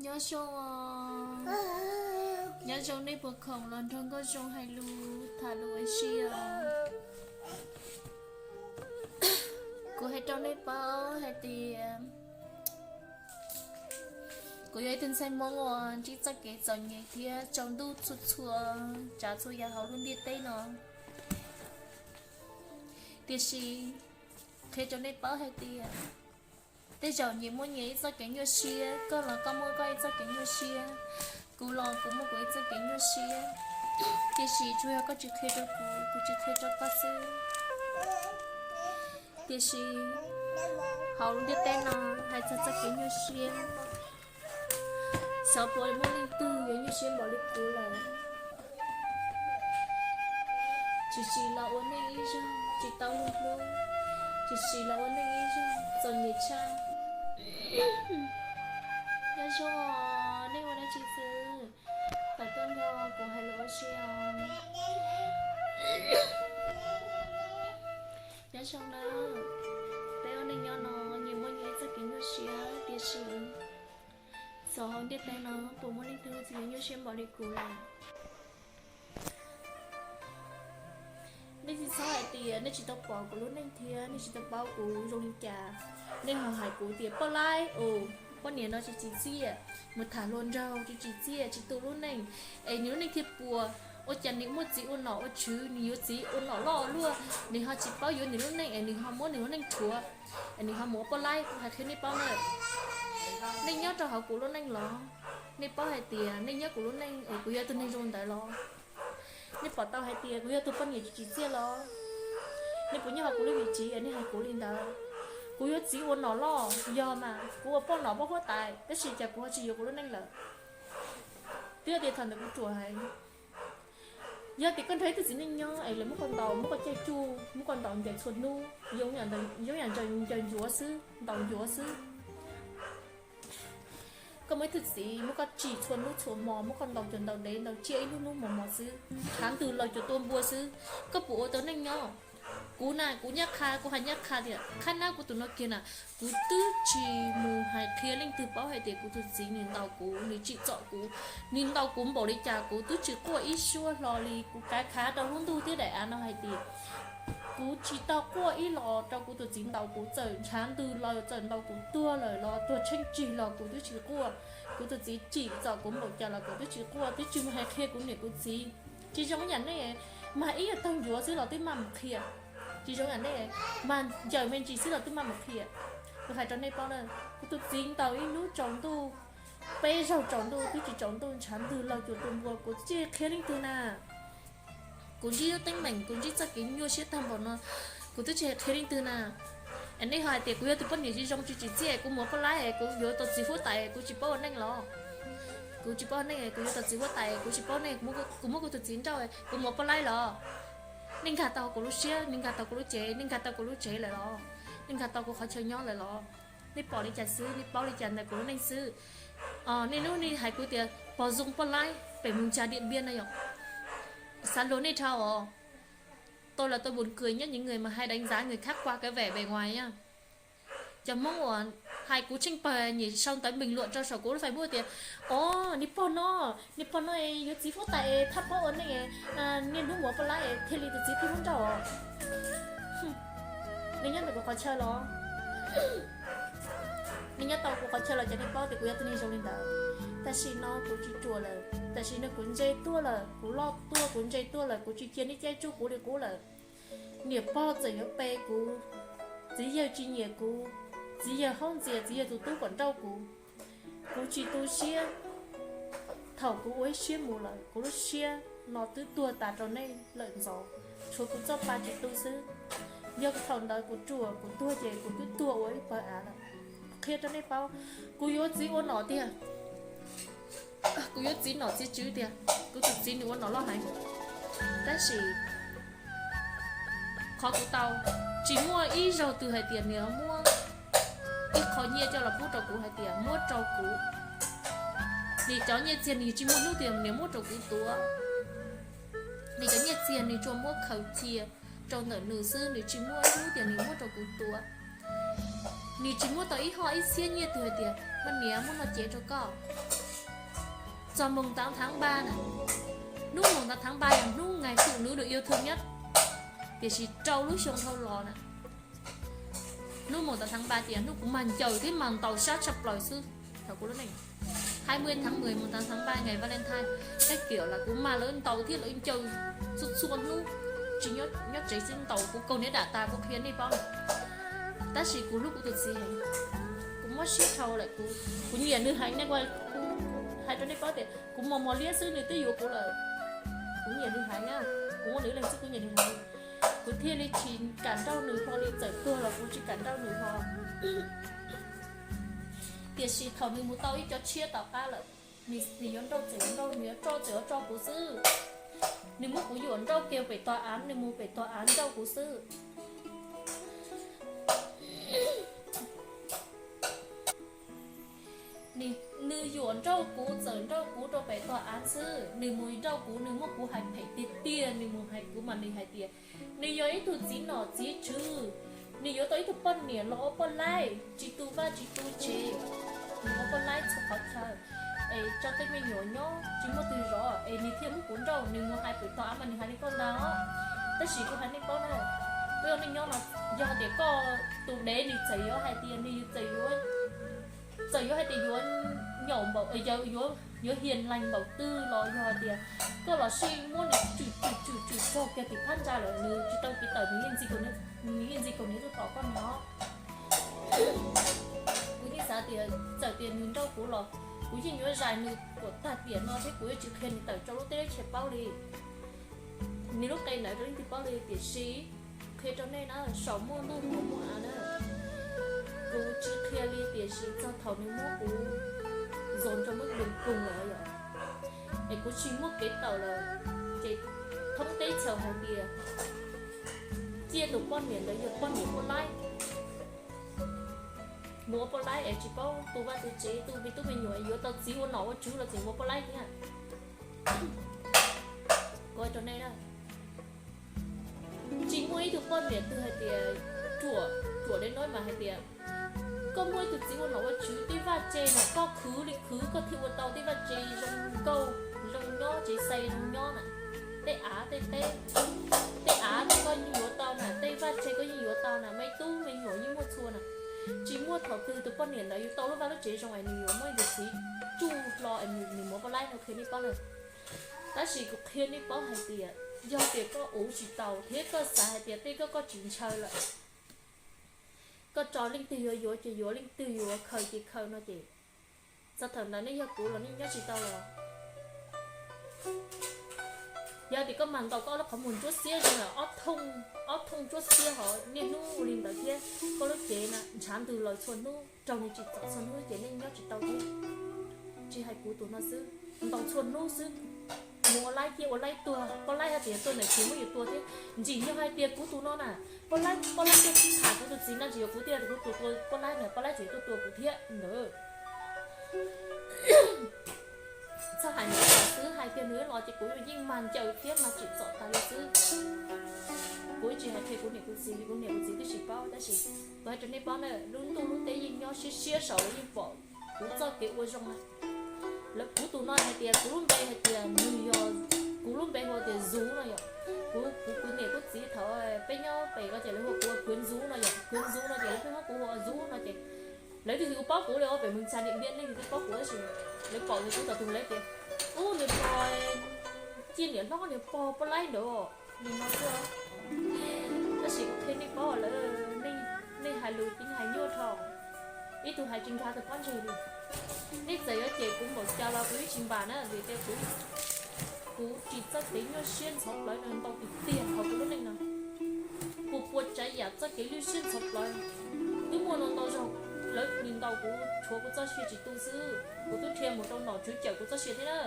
Nyob zoo, nyob zoo nej puas khoom los nrog Nkauj Zoo hais lus tham lus ua si os. Kuv hais rau nej paub hais tias kuv yog ib tug ntxhais Hmoob uas ntsib txoj kev txom nyem thiab tsaus ntuj txhua txhua tsav txhua yam hauv lub ntiaj teb no. Tiam sis qhia rau nej paub hais tias tej zaum nyias muaj nyias ib txoj kev nyuaj siab, koj los koj muaj koj ib txoj kev nyuaj siab, kuv los kuv muaj kuv ib txoj kev nyuaj siab. Tiam sis tsuas yog koj tsis qhia rau kuv, kuv tsis qhia rau koj xwb. Tiam sis hauv lub ntiaj teb no hais txog txoj kev nyuaj siab, xyov puas muaj leej twg yuav nyuaj siab npaum li kuv lawm. Tsis siv los ua neej ib zaug tsis tau hlub, tsis siv los ua neej ib zaug txom nyem tshaj. Nyob zoo, nej ua dab tsi xwb? Tawm tuaj nrog kuv hais lus ua si os. Nyob zoo na, peb ua neej nyob no nyias muaj nyias txoj kev nyuaj siab, tiam sis xyov hauv ntiaj teb no puas muaj leej twg txoj kev nyuaj siab npaum li kuv lawm. Nej tsis txhob hais tias nej tsis tau pom kuv lub neej thiab nej tsis tau paub kuv zoo li cas. Nej ho hais kuv tias poj laib, poj niam no tsis tsim txiaj, mus tham hluas nraug tsis tsim txiaj, tsis tu lub neej, es nws lub neej thiaj puas. Ua cas nws muaj txiv ua nom ua tswv, nws yuav txiv ua nom loj luaj, nws ho tsis paub yuav nws lub neej es nws ho muab nws lub neej rhuav, es nws ho mus ua poj laib. Kuv hais qhia nej paub na, nej nyob rau hauv kuv lub neej los, nej paub hais tias nej nyob kuv lub neej es kuv yog tus neeg zoo ntawd los? Nej pom tau hais tias kuv yog tus poj niam tsis tsim txiaj los? Nej puas nyob hauv kuv lub vim tsiv es nej hais kuv li ntawd? Kuv yuav txiv ua nom loj, yog mas kuv ua poj nom poj huab tais, tab sis cas kuv ho tsis yuav kuv lub neej lawm? Twb tias thaum ntawd kuv ruam heev. Yog tias koj nrog ib tug txiv neej nyob es lawv muab koj ntaus, muab koj caij tsuj, muab koj ntaus ncaws txhua hnub, yoob yam ncaws ncuav xwb, ntaus ncuav xwb. Koj muaj ib tug txiv muab koj tsim txhua hnub txhua hmo, muab koj ntaus cuag ntaus dev, ntaus tsiaj ib hnub hnub hmo hmo xwb, tshav ntws laws cuag tua npua xwb, koj puas ua tau neej nyob? Kuv na, kuv nyab qha, kuv hais nyab qha tias qhab nab kuv tus no kiag na, kuv twb tsis mus hais qhia leej twg paub hais tias kuv tus txiv nws ntaus kuv, nws tsim txom kuv, nws ntaus kuv npaum li cas kuv twb tsis quaj ib suab hlo li. Kuv kav khav rau lub ntuj thiab daim av no hais tias kuv tsis tau quaj ib los rau kuv tus txiv ntaus kuv, txawm ntshav ntws laws, txawm ntaus kuv tuag lawm los tuag tsheej tsig los kuv twb tsis quaj. Kuv tus txiv tsim txom kuv npaum cas los kuv twb tsis quaj, twb tsis mus hais qhia kuv niam kuv txiv. Tsis zoo yam nej, mag ib yam taug ncuav xwb los twb maj mus qhia. Tsis zoo yam nej, mag ncaws me ntsis xwb los twb maj mus qhia. Kuv hais rau nej paub na, kuv tus txiv ntaus ib hnub tsaus ntuj, peb zaug tsaus ntuj twb tsis tsaus ntuj, ntshav ntws laws cuag tua npua, kuv twb tsis qhia leej twg na. Kuv ntsib lub teeb meem, kuv ntsib txoj kev nyuaj siab tag npaum no, kuv twb tsis hais qhia leej twg na. Es nej ho hais tias kuv yog tus poj niam tsis zoo tsis tsim txiaj, kuv mus ua poj laib es kuv yuav tau txiv huab tais, kuv tsis paub ua neej los? Kuv tsis paub ua neej, kuv yuav tau txiv huab tais, kuv tsis paub neej, kuv muab kuv tus txiv nrauj, kuv mus ua poj laib los? Nej nkag tau kuv lub siab, nej nkag tau kuv lub cev, nej nkag tau kuv lub tsev lawm los? Nej nkag tau kuv qhov chaw nyob lawm los? Nej pom li cas xwb, nej paub li cas ntawm kuv lub neej xwb. Nej hnub nej hais kuv tias pog zoo poj laib pem mus ntsa Diam Npiab na yom. Xav luag nej dhau os. Tôi là tôi buồn cười nhất những người mà hay đánh giá người khác qua cái vẻ bề ngoài nha. Cov Hmoob uas hais kuv tsheej pawg nyem sau ntawv bình luận rau saum kuv lub Facebook tias, o, niag pog no, niag pog no yuav txiv huab tais thaj paub ua neej, niaj hnub mus ua poj laib thiaj li tus txiv pheej hlub nrauj. Nej nyob ntawm kuv qhov chaw los? Nej nyob tau kuv qhov chaw los ces nej paub tias kuv yog tus neeg zoo li ntawd. Tam sim no kuv tsis ruam lawm, tam sim no kuv ntse tuaj lawm, kuv loj tuaj, kuv ntse tuaj lawm, kuv tsis cia nej caij tsuj kuv li qub lawm. Niam pog txawm yuav pe kuv, txiv yawg tsis nyiam kuv, txiv yawg haub ntxias, txiv yawg tus tub kom nrauj kuv, kuv tsis tu siab. Thaum kuv ua ib siab mus lawm, kuv lub siab no twb tuag tas rau nej lawm ntxov, tshuav kuv txoj pa tsis tu xwb. Yog thaum ntawd kuv ruam kuv tuag ces kuv twb tuag ua ib pawg av lawm. Qhia rau nej paub, kuv yuav txiv ua nom tiag. Kuv yuav txiv nom txiv tswv tiag, kuv tus txiv nws ua nom loj heev. Tab sis qhov kuv tau, tsis muaj ib zaug twg hais tias nws muab ib qho nyiaj coj los pub rau kuv hais tias muab rau kuv. Nws cov nyiaj txiag nws tsis muaj hnub tias nws muab rau kuv tuav. Nws cov nyiaj txiag nws tsuas muab khaws cia rau ntawm nws xwb, nws tsis muaj hnub tias nws muab rau kuv tuav. Nws tsis muab tau ib hoj ib txhiab nyiaj twg hais tias, Poj niam, muab no cev rau koj. Txog moos tav thaav npa na, hnub moos tav thaav npa yog hnub ngày phụ nữ được yêu thương nhất, tiam sis rau lub xyoo dhau los na, hnub moos tav thaav npa ces hnub kuv mag ncaws thiab mag ntaus sab tshaj plaws xwb. Thaum kuv lub neej, hai mươi tháng mười, moos tav thaav npa, ngày Valentine, các kiểu là kuv mag lawv ntaus thiab lawv ncaws txhua txhua hnub, tsis nyob tsev xwb, ntaus kuv kaug niam dam tas kuv qhia nej paub na. Tab sis kuv hlub kuv tus txiv heev, kuv mob siab dhau lawm, kuv nyiam nws heev na, kuv hais rau nej paub tias kuv mos mos liab xwb nws twb yuav kuv lawm. Kuv nyiam nws heev na, kuv muaj nws ib leeg xwb kuv nyiam nws heev, kuv thiaj li tsis kam nrauj nws hlo li, txawm tuag los kuv tsis kam nrauj nws hlo. Tiam sis thaum nws mus tau ib co tshiab tom qab lawm, nws yuav nrauj txawm yuav nrauj, nws yuav tso txawm yuav tso kuv xwb. Nws muab kuv yuam nrauj kiag pem tog av, nws mus pem tog av nrauj kuv xwb. Nws yuam nrauj kuv, txawm nrauj kuv rau pem tog av xwb, nws mus nrauj kuv, nws muab kuv hais phem tiag tiag, nws mus hais kuv mas nws hais tias nws yog ib tug txiv nom txiv tswv, nws yuav tau ib tug poj niam los ua poj laib tsis tu vaj tsis tu tsev, nws ua poj laib txhua qhov chaw, es tso tej me nyuam nyob tsis muaj twg zov, es nws thiaj muab kuv nrauj. Nws mus hais pem tog av mas nws hais li koj ntag os. Tab sis kuv hais nej paub na, peb ua neej nyob no, yog hais tias koj tus dev nws txawm yuav hais tias nws txawm yuav, txawm yuav hais tias yuav nyaum npaum, yuav hiền lành npaum twg los yog hais tias koj los sij muab nws tswm tswm tswm tswm tsaug kiag tim phab ntsa lawm nws tsis tau kev tawm, nws yeej ntxig kaus hniav tuaj tom koj no. Kuv yeej xav tias txawm tias nws nrauj kuv los kuv yeej yuav zais nws kom tag tiam no thiab kuv yuav tsis qhia nws tawm rau lub teb lub chaw paub li, nws lub qe ntawd rau leej twg paub li. Tiam sis qhia rau nej na, saum muaj ntuj hauv muaj av na, kuv tsis qhia li. Tiam sis txog thaum nws muab kuv zov rau lub npoo koog lawm yom, es kuv tsis muaj kev tawm lawm, ces thoob teb chaws hais tias ciaj tus poj niam ntawd yog poj niam poj laib, mus ua poj laib es tsis paub tu vaj tu tsev, tu me tub me nyuam, yuav tau txiv ua nom ua tswv los tseem ua poj laib thiab. Kuv hais rau nej na, tsis muaj ib tug poj niam twg hais tias, ruam, ruam deb noj mas hais tias koj muaj ib tug txiv ua nom ua tswv, tej vaj tse mas koj khwv li khwv koj thiaj ua tau tej vaj tse zoo nkauj, zoo nyob, tsev xais zoo nyob na, tej av tej teb, tej av koj yeej yuav tau na, tej vaj tse koj yeej yuav tau na, me tub me nyuam yeej muaj txhua na. Tsis muaj thaum twg tus poj niam ntawd yuav tau lub vaj lub tsev zoo es nws yuav muab nws txiv tsuj hlo es nws mus ua poj laib no, qhia nej paub na. Tab sis kuv qhia nej paub hais tias yog tias koj uv tsis tau thiab koj xav hais tias tej koj, koj tsis ntshaw lawm, koj tso leej twg yuav yuav ces yuav, leej twg yuav khaws ces khaws no ces txog thaum ntawd nej yog kuv los nej nyob tsis tau los. Yog tias koj mag ntaus koj lub qhov muag ntsuab xiab zoo na, ob thooj ntsuab xiab hos niaj hnub ua li ntawd thiab koj lub cev na ntshav ntws laws txhua hnub, raug nws tsim txom txhua hnub ces nej nyob tsis tau thiab. Tsis hais kuv tus no xwb, ntaus txhua hnub xwb. Mus ua laib ciaj ua laib tuag, poj laib hais tias tuag ntawm tsis muab yus tua thiab. Ntsim yog hais tias kuv tus no na, poj laib, poj laib tuag tham kuv tus txiv na, tsis yog kuv thiaj kuv tus tua poj laib na, poj laib tsis tuaj tua kuv thiab ntawd. Txhob hais nws los xwb, hais tias nws los ces kuv yeej mag ncaws thiab mag tsim txom tas li xwb. Kuv tsis hais qhia kuv niam kuv txiv li, kuv niam kuv txiv twb tsis paub, tab sis kuv hais rau nej paub na, lub ntuj lub teb yeej nyob siab siab saud los yeej pom kuv txoj kev ua zoo na. Lawv kuv tus no hais tias kuv lub npe hais tias nws yog, kuv lub npe hu tias Zuv no yom. Kuv, kuv, kuv niam kuv txiv thaum peb nyob pem ko ces lawv hu kuv ua Kuv Zuv no yom, Kuv Zuv no ces lawv pheej muab kuv hu ua Zuv no ces lawv twb tsis paub kuv li, pem Moos Tshas Niam Npiam nej twb paub kuv tab sis lawv pom kuv txog tus lawv tias, ub, niag pog ciaj niam hlob niag pog poj laib ntawd li no xwb. Tab sis kuv qhia nej paub lawm, nej hais lus ces nej hais nyuaj dhau, ib tug hais tsis nkag tus pob ntseg li. Nej txawm yuav cem kuv npaum cas los kuv yeej tsis npam na, vim tias kuv, kuv ris txoj kev nyuaj siab ntxhov plawv no ntau tiag tiag hauv kuv lub neej no. Puas puas tsav yam txoj kev lwj siab ntxhov plawv twb muaj no ntau zaug, lawv ntaus kuv tshuav kuv txoj sia tsis tu xwb, kuv twb dhia mus rau nom tswv cawm kuv txoj sia thiab na.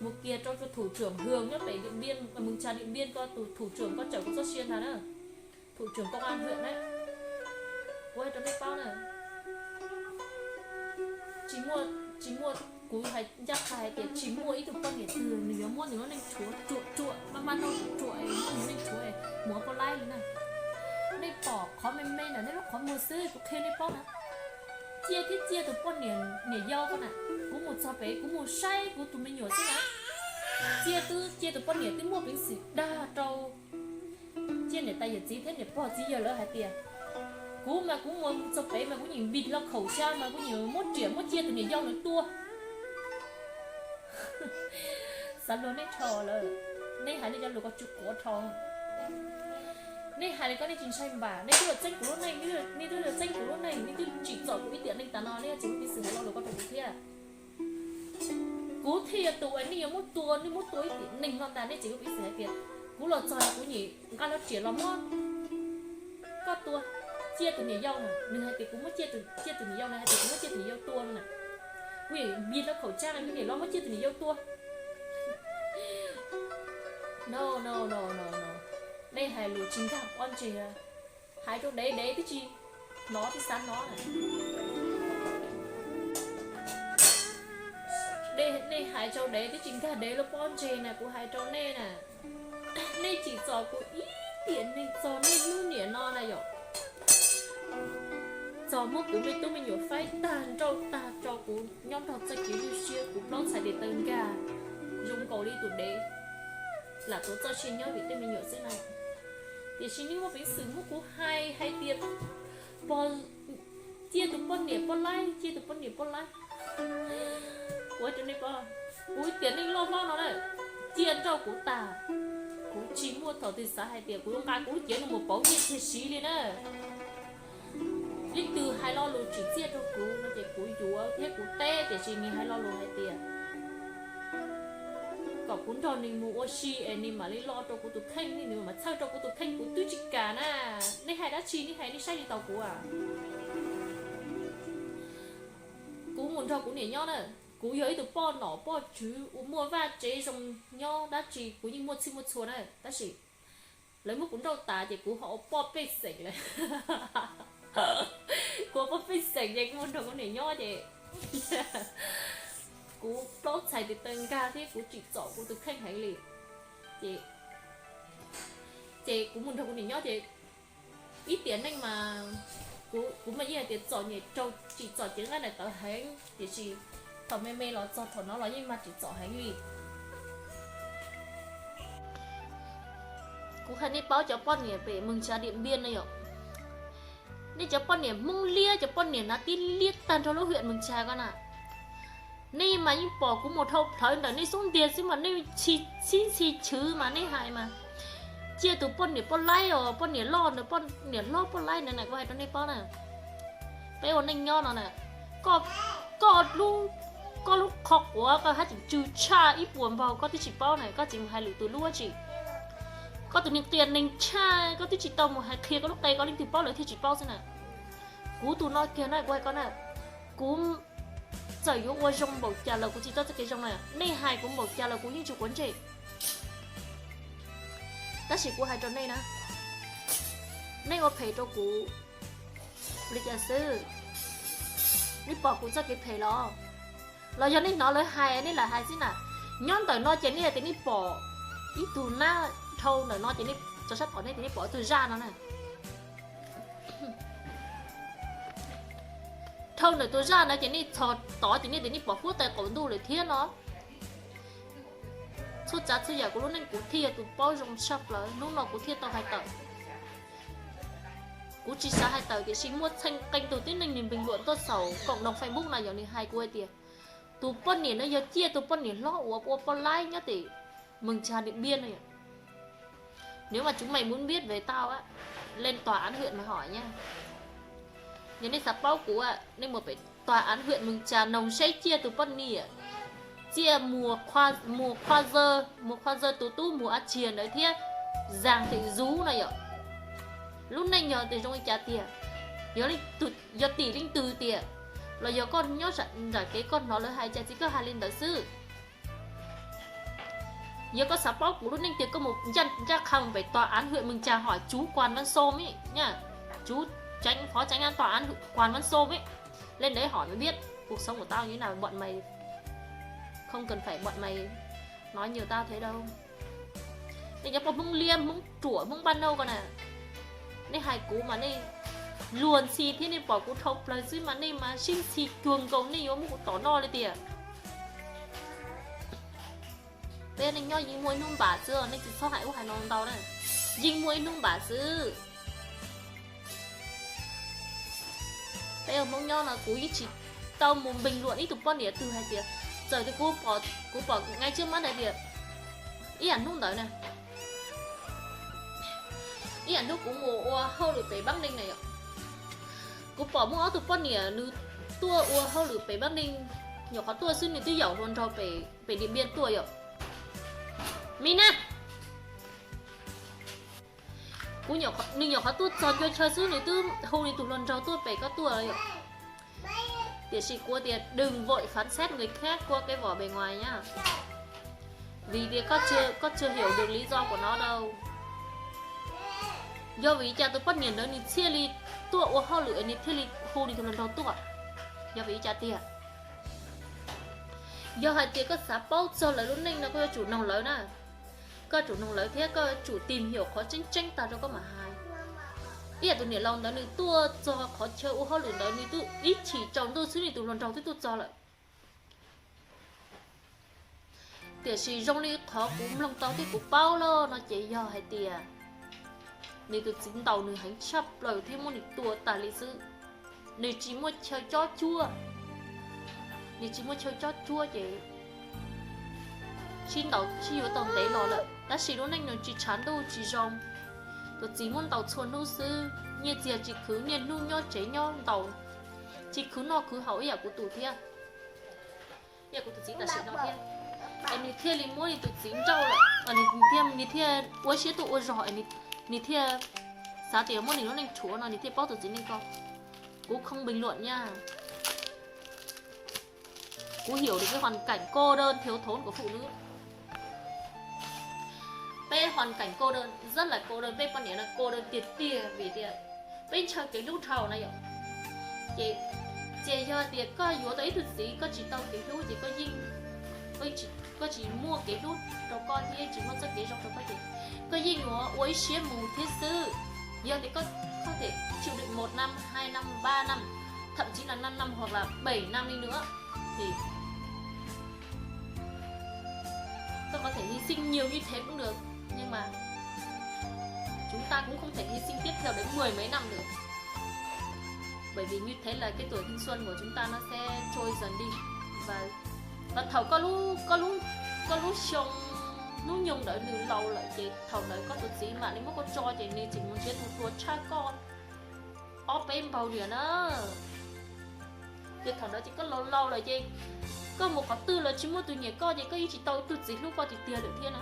Mus kiag rau tus thủ trưởng Hường nyob pem Điện Biên, Moos Tshas Niam Npiam ko, tus thủ trưởng ko cawm kuv txoj sia ntag na. Thủ trưởng công an huyện na. Kuv hais rau nej paub na, tsis muaj, tsis muaj, kuv hais ncaj qha hais tias tsis muaj ib tug poj niam twg nws yuav muab nws lub neej tshuav ruam ruam, maj maj nrauj ruam es muab nws neej tshuav es mus ua poj laib li na. Nej pom qhov me me ntawm nej lub qhov muag xwb, kuv qhia nej paub na. Ciaj thiab Ciaj tus poj niam, niam yau ko na, kuv mus txog pem kuv mus saib kuv tus me nyuam xwb na. Ciaj twb, Ciaj tus poj niam twb muaj peev xwm dag rau Ciaj niam tais yawm txiv thiab niam pog txiv yawg lawv hais tias, kuv mas kuv mus txog pem mas kuv nyeem npis hlo khaum xya mas kuv nyeem muab riam muab Ciaj tus niam yau ntawd tua. Xav luag nej rho lawm, nej hais li cov lus ko tsis quav rho. Nej hais li ko nej tsis ntshai npam, nej twb los txeeb kuv lub neej, nej twb los txeeb kuv lub neej, nej twb tsim txom kuv ib tiam neej tas no, nej tsis muaj peev xwm hais lo lus ko rau kuv thiab. Kuv thiaj yog tus uas nej yuav muab tua, nej muab tua ib tiam neej no ntag, nej tsis muaj peev xwm hais tias kuv los txog kuv nyeem nqa lo riam los muab koj tua Ciaj tus niam yau na, nws hais tias kuv muab Ciaj tus, Ciaj tus niam yau na, hais tias kuv muab Ciaj tus niam yau tua no na. Kuv nyeem npis hlo khaum xya na, kuv nyeem los muab Ciaj tus niam yau tua. No, no, no, no, no. Nej hais lus tsis nkag pob ntseg, hais rau dev dev twb tsis hnov tsis xav hnov na. Nej hais rau dev twb tsis nkag dev lub pob ntseg na, kuv hais rau nej na. Nej tsim txom kuv ib tiam neej txog niaj hnub niam no na yom. Txog muab kuv me tub me nyuam faib tag nrauj tag rau kuv nyob nrog txoj kev lwj siab, kuv plaub txhais tes taw nkag zoo nkaus li tus dev lam tuav txoj sia nyob vim tej me nyuam xwb na. Tiam sis nej muaj peev xwm muab kuv hais hais tias pog, Ciaj tus poj niam poj laib, Ciaj tus poj niam poj laib. Ua rau nej pom, kuv tiam neej loj hlob no na, Ciaj nrauj kuv tag, kuv tsis muaj thaum twg xav hais tias kuv yuav nqa kuv lub cev no mus pauv Ciaj kiag siv li na. Leej twg hais lo lus tsim txiaj rau kuv no ces kuv yuav thiab kuv teb, tiam sis nws hais lo lus hais tias kom kuv nrog nws mus ua si es nws mam li lo rau kuv tus kheej, nws mam txhawj rau kuv tus kheej, kuv twb tsis kam na. Nej hais dab tsi nej hais, nej saib tsis taus kuv a? Kuv mus nrog kuv niam nyob na, kuv yog ib tug poj nom poj tswv uas muaj vaj tsev zoo nyob dab tsi kuv yeej muaj txhij muaj txhua na, tab sis lawv muab kuv nrauj tas ces kuv ho ua poj pej xeem lawm. Kuv ua poj pej xeem ces kuv mus nrog kuv niam nyob ces kuv plaub txhais tes taw nkag thiab kuv tsim txom kuv tus kheej heev li. Ces, ces kuv mus nrog kuv niam nyob ces ib tiam neej mas kuv, kuv mas yeej hais tias txom nyem raug tsim txom cev nqaij daim tawv heev, tiam sis thaum me me los txog thaum no los yeej mag tsim txom heev li. Kuv hais nej paub cov poj niam pem Mees Tsas Diam Npiaj no yom, nej cov poj niam Hmoob liab, cov poj niam hnav tib liab tag nrho lub hiam Mees Tsas ko na. Nej mas yeej pom kuv mus dhau plawv ntawm nej xub ntiag xwb mas nej txhib ntxhi chwv mas nej hais mas, Ciaj tus poj niam poj laib os, poj niam loj ntawd, poj niam hlob poj laib ntawd na, kuv hais rau nej paub na. Peb ua neej nyob no na, koj, koj lub, koj lub qhov quav koj haj tseem tsw tshaj ib puas npaug koj twb tsis paub na, koj tsis mus hais lwm tus lub dab tsi. Koj tus niag qias neeg tshaj, koj twb tsis tau mus hais qhia koj lub qe, koj leej twg paub lawv thiaj tsis paub xwb na. Kuv tus no kiag na, kuv hais koj na, kuv txawm yuav ua zoo npaum cas los kuv tsis tau txoj kev zoo na, nej hais kuv npaum cas los kuv yeej tsis quav ntsej. Tab sis kuv hais rau nej na, nej ua phem rau kuv li cas xwb? Nej pom kuv txoj kev phem los, los yog nej hnov lawv hais nej lam hais xwb na. Nyob ntawm no ces nej hais tias nej pom ib tug nab, dhau ntawm no ces nej tso sab tom nej tias nej pom ib tug zaj no na. Dhau ntawm tus zaj no ces nej txhos tod ces nej tias nej pom huab tais qaum ntuj lawm thiab no. Txhua tsav txhua yam kuv lub neej kuv thiaj yog tus paub zoo tshaj plaws, hnub no kuv thiaj tau hais tawm. Kuv tsis xav hais tawm tiam sis muaj txheej qee tus tib neeg nws npeeg luam tuaj saum koom doog Facebook no yog nws hais kuv hais tias tus poj niam no yog Ciaj tus poj niam hlob uas ua poj laib nyob tim Mees Tsas Diam Npiaj no yom. Nếu mà chúng mày muốn biết về tao á, lên tòa án huyện mày hỏi nha. Yog nej xav paub kuv, nej mus pem tòa án huyện Mường Chà noog seb Ciaj tus poj niam, Ciaj Mùa Khoa Dơ, Mùa Khoa Dơ tus tub Mùa A Tsiag ntawd thiab Giàng Thị Dú no yom. Lub neej yog tias zoo li cas tiag, yog tim leej twg tiag, los yog koj nyob nram kev koj hnov lawv hais cas txiv koj hais li ntawd xwb. Yog koj xav paub kuv lub neej tiag koj mus ncaj qha mus pem tòa án huyện Mường Chà hỏi chú Quản Văn Sôm ấy nha. Chú tránh, phó tránh án tòa án huyện Quản Văn Sôm ấy. Lên đấy hỏi mày biết. Cuộc sống của tao như thế nào, bọn mày không cần phải, bọn mày nói nhiều tao thế đâu. Tej cov poj Hmoob liab, Hmoob ruam, Hmoob npaj nauj ko na. Nej hais kuv mas nej luag ntxhi thiab, nej pom kuv dhau plaws xwb mas nej mas sib ntxhi cuag nkaus nej yuav muab kuv tom noj li tiag. Peb neej nyob yeej muaj ib hnub npam xwb, nej tsis txhob hais ub hais no ntau na. Yeej muaj ib hnub npam xwb. Peb ua Hmoob nyob no kuv yeej tsis tau mus npeeg luam ib tug poj niam twg hais tias, txawm tias kuv pom nqe tswb mab hais tias ib yam hnub ntawd na, ib yam hnub kuv mus ua hauj lwm pem Pab Neeg na yom, kuv pom muaj ob tug poj niam nws tuaj ua hauj lwm pem Pab Neeg, nyuam qhuav tuaj xwb nws twb yaum hluas nraug pem Diam Npiaj tuaj yom. Mina, kuv, nws nyuam qhuav tuaj txog ncua chaw xwb nws twb hu nws tus hluas nraug tuaj pem ko tuaj yom. Tiam sis kuv tias đừng vội phán xét người khác qua cái vỏ bề ngoài nhá. Vim tias koj chưa hiểu được lý do của nó đâu. Yog vim li cas tus poj niam ntawd nws thiaj li tuaj ua hauj lwm es nws thiaj li hu nws tus hluas nraug tuaj? Yog vim li cas tiag? Yog hais tias koj xav paub txog lawv lub neej no koj yuav tsum noog lawv na. Koj tsum noog lawv thiab koj tsum tìm hiểu qhov tseeb tseeb tag rau koj mam hais. Ib yam tus niam laus ntawd nws tuaj txog qhov chaw ua hauj lwm ntawd nws twb ib chim tsaus ntuj xwb nws tus hluas nraug twb tuaj txog lawm. Tiam sis zoo li qhov kuv mloog tau thiab kuv paub los no ces yog hais tias nws tus txiv ntaus nws heev tshaj plaws thiab muab nws tua tas li xwb. Nws tsis muaj chaw cob cuab, nws tsis muaj chaw cob cuab ces sib ntaus sib yuav tau ntev los lawm tab sis lub neej nws tsis tshav ntuj tsis zoo. Tus txiv muab ntaus txhua hnub xwb, nyiaj txiag tsis khwv, niaj hnub nyob tsev nyob ntaus, tsis khwv noj khwv haus ib yam kuv tus thiab, ib yam kuv tus txiv tam sim no thiab. Es nws thiaj li muab nws tus txiv nrauj lawm, nws thiaj ua siab tuaj ua zog, nws thiaj xav tias muab nws lub neej rhuav no nws thiaj paub tus txiv neej ko. Kuv không bình luận nha. Kuv hiểu được cái hoàn cảnh cô đơn thiếu thốn của phụ nữ. Peb hoàn cảnh cô đơn, rất là cô đơn, peb poj niam no cô đơn tiag tiag vim tias peb ntshaw kev hlub dhau na yom. Ces tsis yog tias koj yuav tau ib tug txiv koj tsis tau kev hlub ces koj yeej, koj tsis muaj kev hlub rau koj thiab tsis muaj txoj kev zoo rau koj ces koj yeej yuav ua ib siab mus thiab xwb. Yog tias koj, koj có thể chịu đựng một năm, hai năm, ba năm, thậm chí là năm năm hoặc là bảy năm đi nữa thì tôi có thể hy sinh nhiều như thế cũng được, nhưng mà chúng ta cũng không thể hy sinh tiếp theo đến mười mấy năm nữa. Bởi vì như thế là cái tuổi thanh xuân của chúng ta nó sẽ trôi dần đi. Và, và thaum koj lub, koj lub, koj lub xyoo hnub nyoog ntawd nws laus lawm ces thaum ntawd koj tus txiv mam li muab koj tso ces nws tseem mus nrhiav tus hluas tshaj koj ob peb npaug li na. Ces thaum ntawd ces koj laus laus lawm ces koj mus qhov twg los tsis muaj tus nyiam koj ces koj yeej tsis tau tus txiv hlub koj tiag tiag lawm thiab na.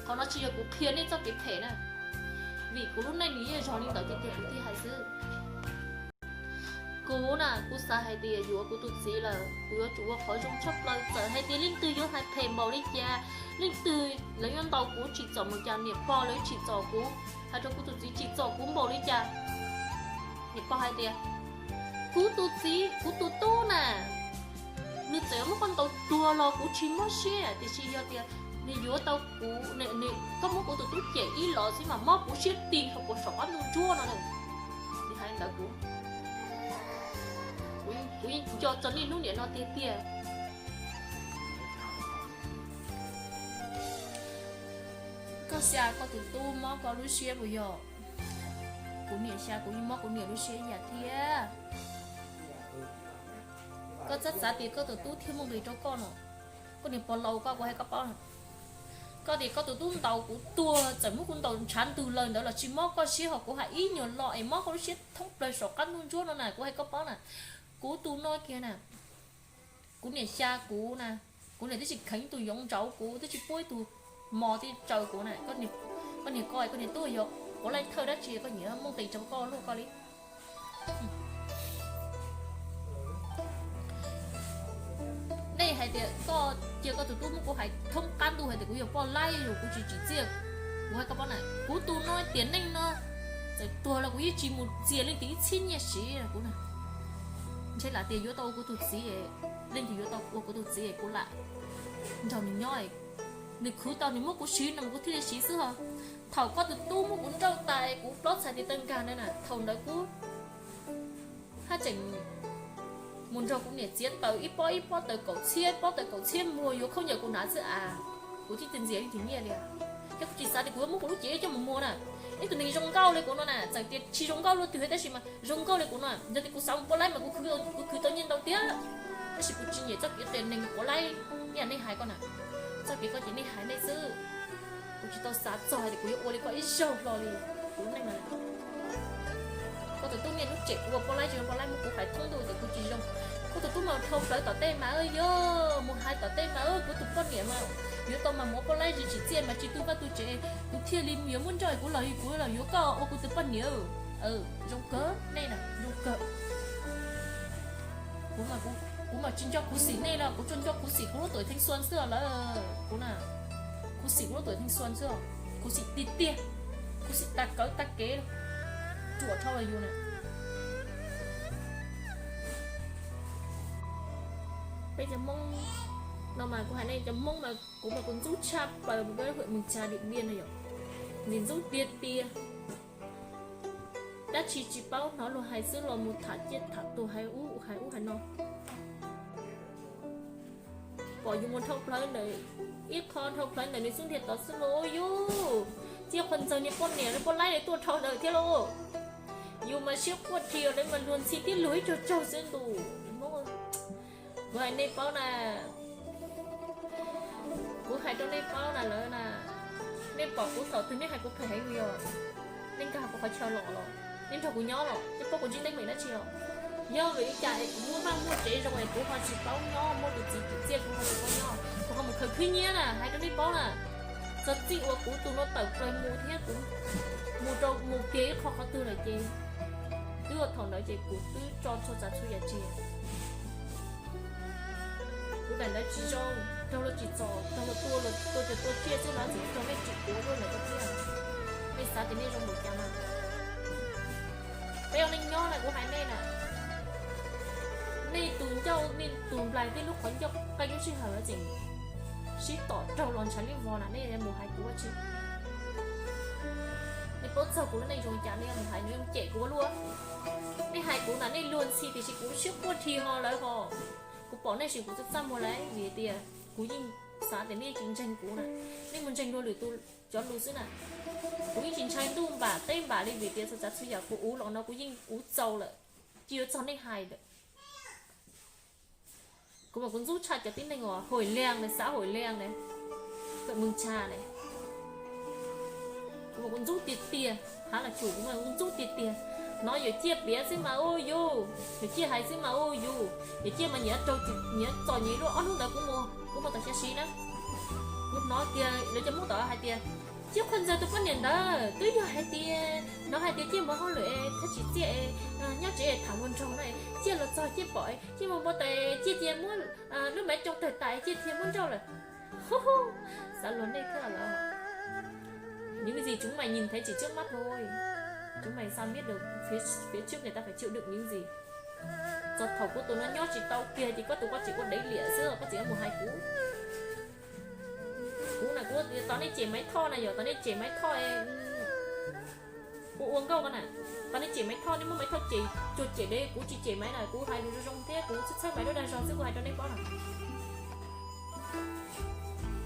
Qhov no tsis yog kuv qhia nej txoj kev phem na, vim kuv lub neej nws yeej zog li ntawd tiag tiag kuv thiaj hais xwb. Kuv na kuv xav hais tias yuav kuv tus txiv lawm kuv yuav tsum ua qhov zoo tshaj plaws, txawm hais tias leej twg yuav hais phem npaum li cas, leej twg lawv yuav ntaus kuv tsim txom mus cas niam pog lawv tsim txom kuv, hais rau kuv tus txiv tsim txom kuv npaum li cas, niam pog hais tias kuv tus txiv kuv tus tub na, nws txawm muab koj ntaus tuag los kuv tsis mob siab, tiam sis yog tias nws yuav tau kuv, koj muab kuv tus tub cem ib los xwb mas mob kuv siab ti hauv kuv saum qab ntuj ntsuab no na. Nws hais ntawd kuv, kuv yeej nco txog niaj hnub niam no tiag tiag. Koj xya koj tus tub mob koj lub siab puas yog? Kuv niam xya kuv yeej mob kuv niam lub siab ib yam thiab. Koj txhob xav tias koj tus tub thiaj muaj nqis rau koj no. Koj niam pog laus koj kuv hais koj paub na. Koj tias koj tus tub ntaus kuv tuag txawm muab kuv ntaus ntshav ntws lawm ntawd los tsis mob koj siab, ho kuv hais ib nyuag lo es mob koj lub siab thoob plaws saum qab ntuj ntsuab no na, kuv hais koj paub na. Kuv tus no kiag na, kuv niam xya kuv na, kuv niam twb tsis kheev tus yoov ntsauv kuv, twb tsis pub ib tug mos twb tsaws kuv na. Koj niam koj, koj niam tub yog quav leej thawj dab tsi koj nyiam muaj nqis rau koj luaj koj li. Nej hais tias koj cia koj tus tub muab kuv hais thoob qab ntuj hais tias kuv yog poj laib, yog kuv tsis tsim txiaj. Kuv hais koj paub na, kuv tus no tiam neej no txawm tuag los kuv yeej tsis mus txias leej twg ib txhiab nyiaj siv kuv na. Ntshe lam tias yuav tau ua kuv tus txiv, leej twg yuav tau ua kuv tus txiv kuv lam nrog nws nyob. Nws khwv tau nws muab kuv siv no kuv thiaj li siv xwb ho. Thaum koj tus tub muab kuv nrauj tas kuv plaub txhais tes taw nkag na, thaum ntawd kuv haj tseem mus nrog kuv niam txiav taws ib pob ib pob taws kaum txhiab, pob taws kaum txhiab muag yuav khaub ncaws kuv hnav xwb as. Kuv thiaj ntxias leej twg nyiaj li, thiab kuv tsis xav tias kuv yuav muab kuv lub cev coj mus muag na. Ib tug neeg zoo nkauj li kuv no na, txawm tias tsis zoo nkauj luaj twg thiab tab sis mas zoo nkauj li kuv no, yog tias kuv xav mus pab laib mas kuv khwv tau nyiaj ntau tiag. Tab sis kuv tsis nyiam txoj kev qias neeg quav laib ib yam nej hais ko na. Txoj kev ko ces nej hais nej xwb, kuv tsis tau xav txog hais tias kuv yuav ua li koj ib zaug hlo li. Kuv lub neej no, koj tus tub niaj hnub tsem kuv ua pab laib tsis ua pab laib, muab kuv hais thoob ntuj tias kuv tsis zoo. Koj tus tub mas dhau plaws tom tej mas, yog mus hais tom tej mas, kuv tus poj niam mas yuav tau mas mus ua pab laib tsis tsim txiaj mas tsis tu vaj tu tsev, kuv thiaj li yuav muab nrauj, kuv los kuv los yuav koj ua kuv tus poj niam. Zoo kawg nej na, zoo kawg. Kuv mas tsis nco khuv xim nej los kuv tsuas nco khuv xim kuv lub tuam theej xuas xwb lawm. Kuv na, khuv xim kuv lub tuam theej xuas xwb, khuv xim tiag tiag, khuv xim tag kawv tag kev, ruam dhau los yus na. Peb cov Hmoob no mas kuv hais nej cov Hmoob mas kuv mas kuv ntxub tshaj plaws mus peb hwm mus tsa dim diaj no yom, ntxim ntxub tiag tiag. Dab tsi tsis paub hnov luag hais xwb los mus tham ciaj tham tuag hais ub hais ub hais no. Pom yus mus dhau plawv ntawm, ib qho dhau plawv ntawm nws xub ntiag tod xwb los yus ciaj qhov ntxawg niag poj niam poj laib tuaj dhau ntawd thiab lauj. Yus mas siab quaj dhi lawv mas luag ntxhi tib luag ib tsaug tsaug xwb ntus. Kuv hais nej paub na, kuv hais rau nej paub na lawm na, nej pom kuv thaum twg nej hais kuv phem heev yog nej nkag kuv qhov chaw los los, nej nrog kuv nyob los nej paub kuv ntsib teeb meem dab tsi os. Yog vim li cas es kuv muaj vaj muaj tsev zoo es kuv ho tsis paub nyob, muaj tus txiv tsim txiaj kuv ho tsis paub nyob, kuv ho mus khaws khwb nyiab na, hais rau nej paub na. Txog txij uas kuv tus no tawm plaws mus thiab kuv mus rau mus kiag ib qho qhov twg lawm ces twb ua thaum ntawd ces kuv twb tso txhua tsav txhua yam tseg. Kuv daim ntawd tsis zoo, raug luag tsim txom, raug luag tua, luag tua cov tua tsiaj xwb mas tseem raug nej tsim kuv luaj ntawm ko thiab. Nej xav tias nej zoo npaum cas mas peb ua neej nyob na kuv hais nej na, nej tus ncauj nej tus nplaig tej lub qhov ncauj qeej lub sij hawm tseem sib tom raug los ntshav li vog na, nej mus hais kuv ua tsi? Nej paub txog kuv lub neej zoo cas nej mus hais nws cem kuv ua luaj? Nej hais kuv na nej luag ntxhi tiam sis kuv siab quaj dhi ho lawm ho. Kuv pom nej sim kuv txaj txaj muag lawm vim tias kuv yeej xav tias nej tsis ntseeg kuv na, nej mus ntseeg luag lwm tus cov lus xwb na. Kuv yeej tsis ntshai ntuj npam teb npam li vim tias txhua tsav txhua yam kuv ua los no kuv yeej ua txaus lawm, tsis yuav txog nej hais lawm. Kuv mas kuv ntxub tshaj cov tib neeg uas hauj leej na, xav hauj leej na, fem mws tshaj na. Kuv mas kuv ntxub tiag tiag, hav las chum kuv mas kuv ntxub tiag tiag. Hnov yawm ciaj piav xwb mas ua yus, yawm ciaj hais xwb mas ua yus, yawm ciaj mas nyiam raug, nyiam txom nyem luaj. Ob hnub ntawd kuv mus, kuv mus tom xya siv na, kuv hnov tias lawv cov Hmoob tom hais tias, Ciaj Qhuas Ntxawg tus poj niam ntawd twb yog hais tias hnov hais tias ciaj mus hauj lwm es thiaj tsim txiaj es nyob tsev es tham hluas nraug no, ciaj los txog ciaj pom ciaj mus npau taws ciaj cia muab lub maiv coo tawg tas ciaj cia muab nrauj lawm. Xav luag nej thiab lawm. Những gì chúng mày nhìn thấy chỉ trước mắt thôi, chúng mày sao biết được phía, phía trước người ta phải chịu đựng những gì. Txog thaum kuv tus no nyob tsis tau kiag ces koj tus koj tseem ua dev liam xwb koj tseem yuav mus hais kuv. Kuv na kuv tos nej cem Maiv Thoj na, yog tos nej cem Maiv Thoj, kuv ua nkauj ko na, tos nej cem Maiv Thoj, nej muab Maiv Thoj cem cuag cem dev, kuv tsis cem Maiv na, kuv hais lus zoo zoo thiab kuv txhawb txhawb Maiv lub dag zog xwb kuv hais rau nej paub na.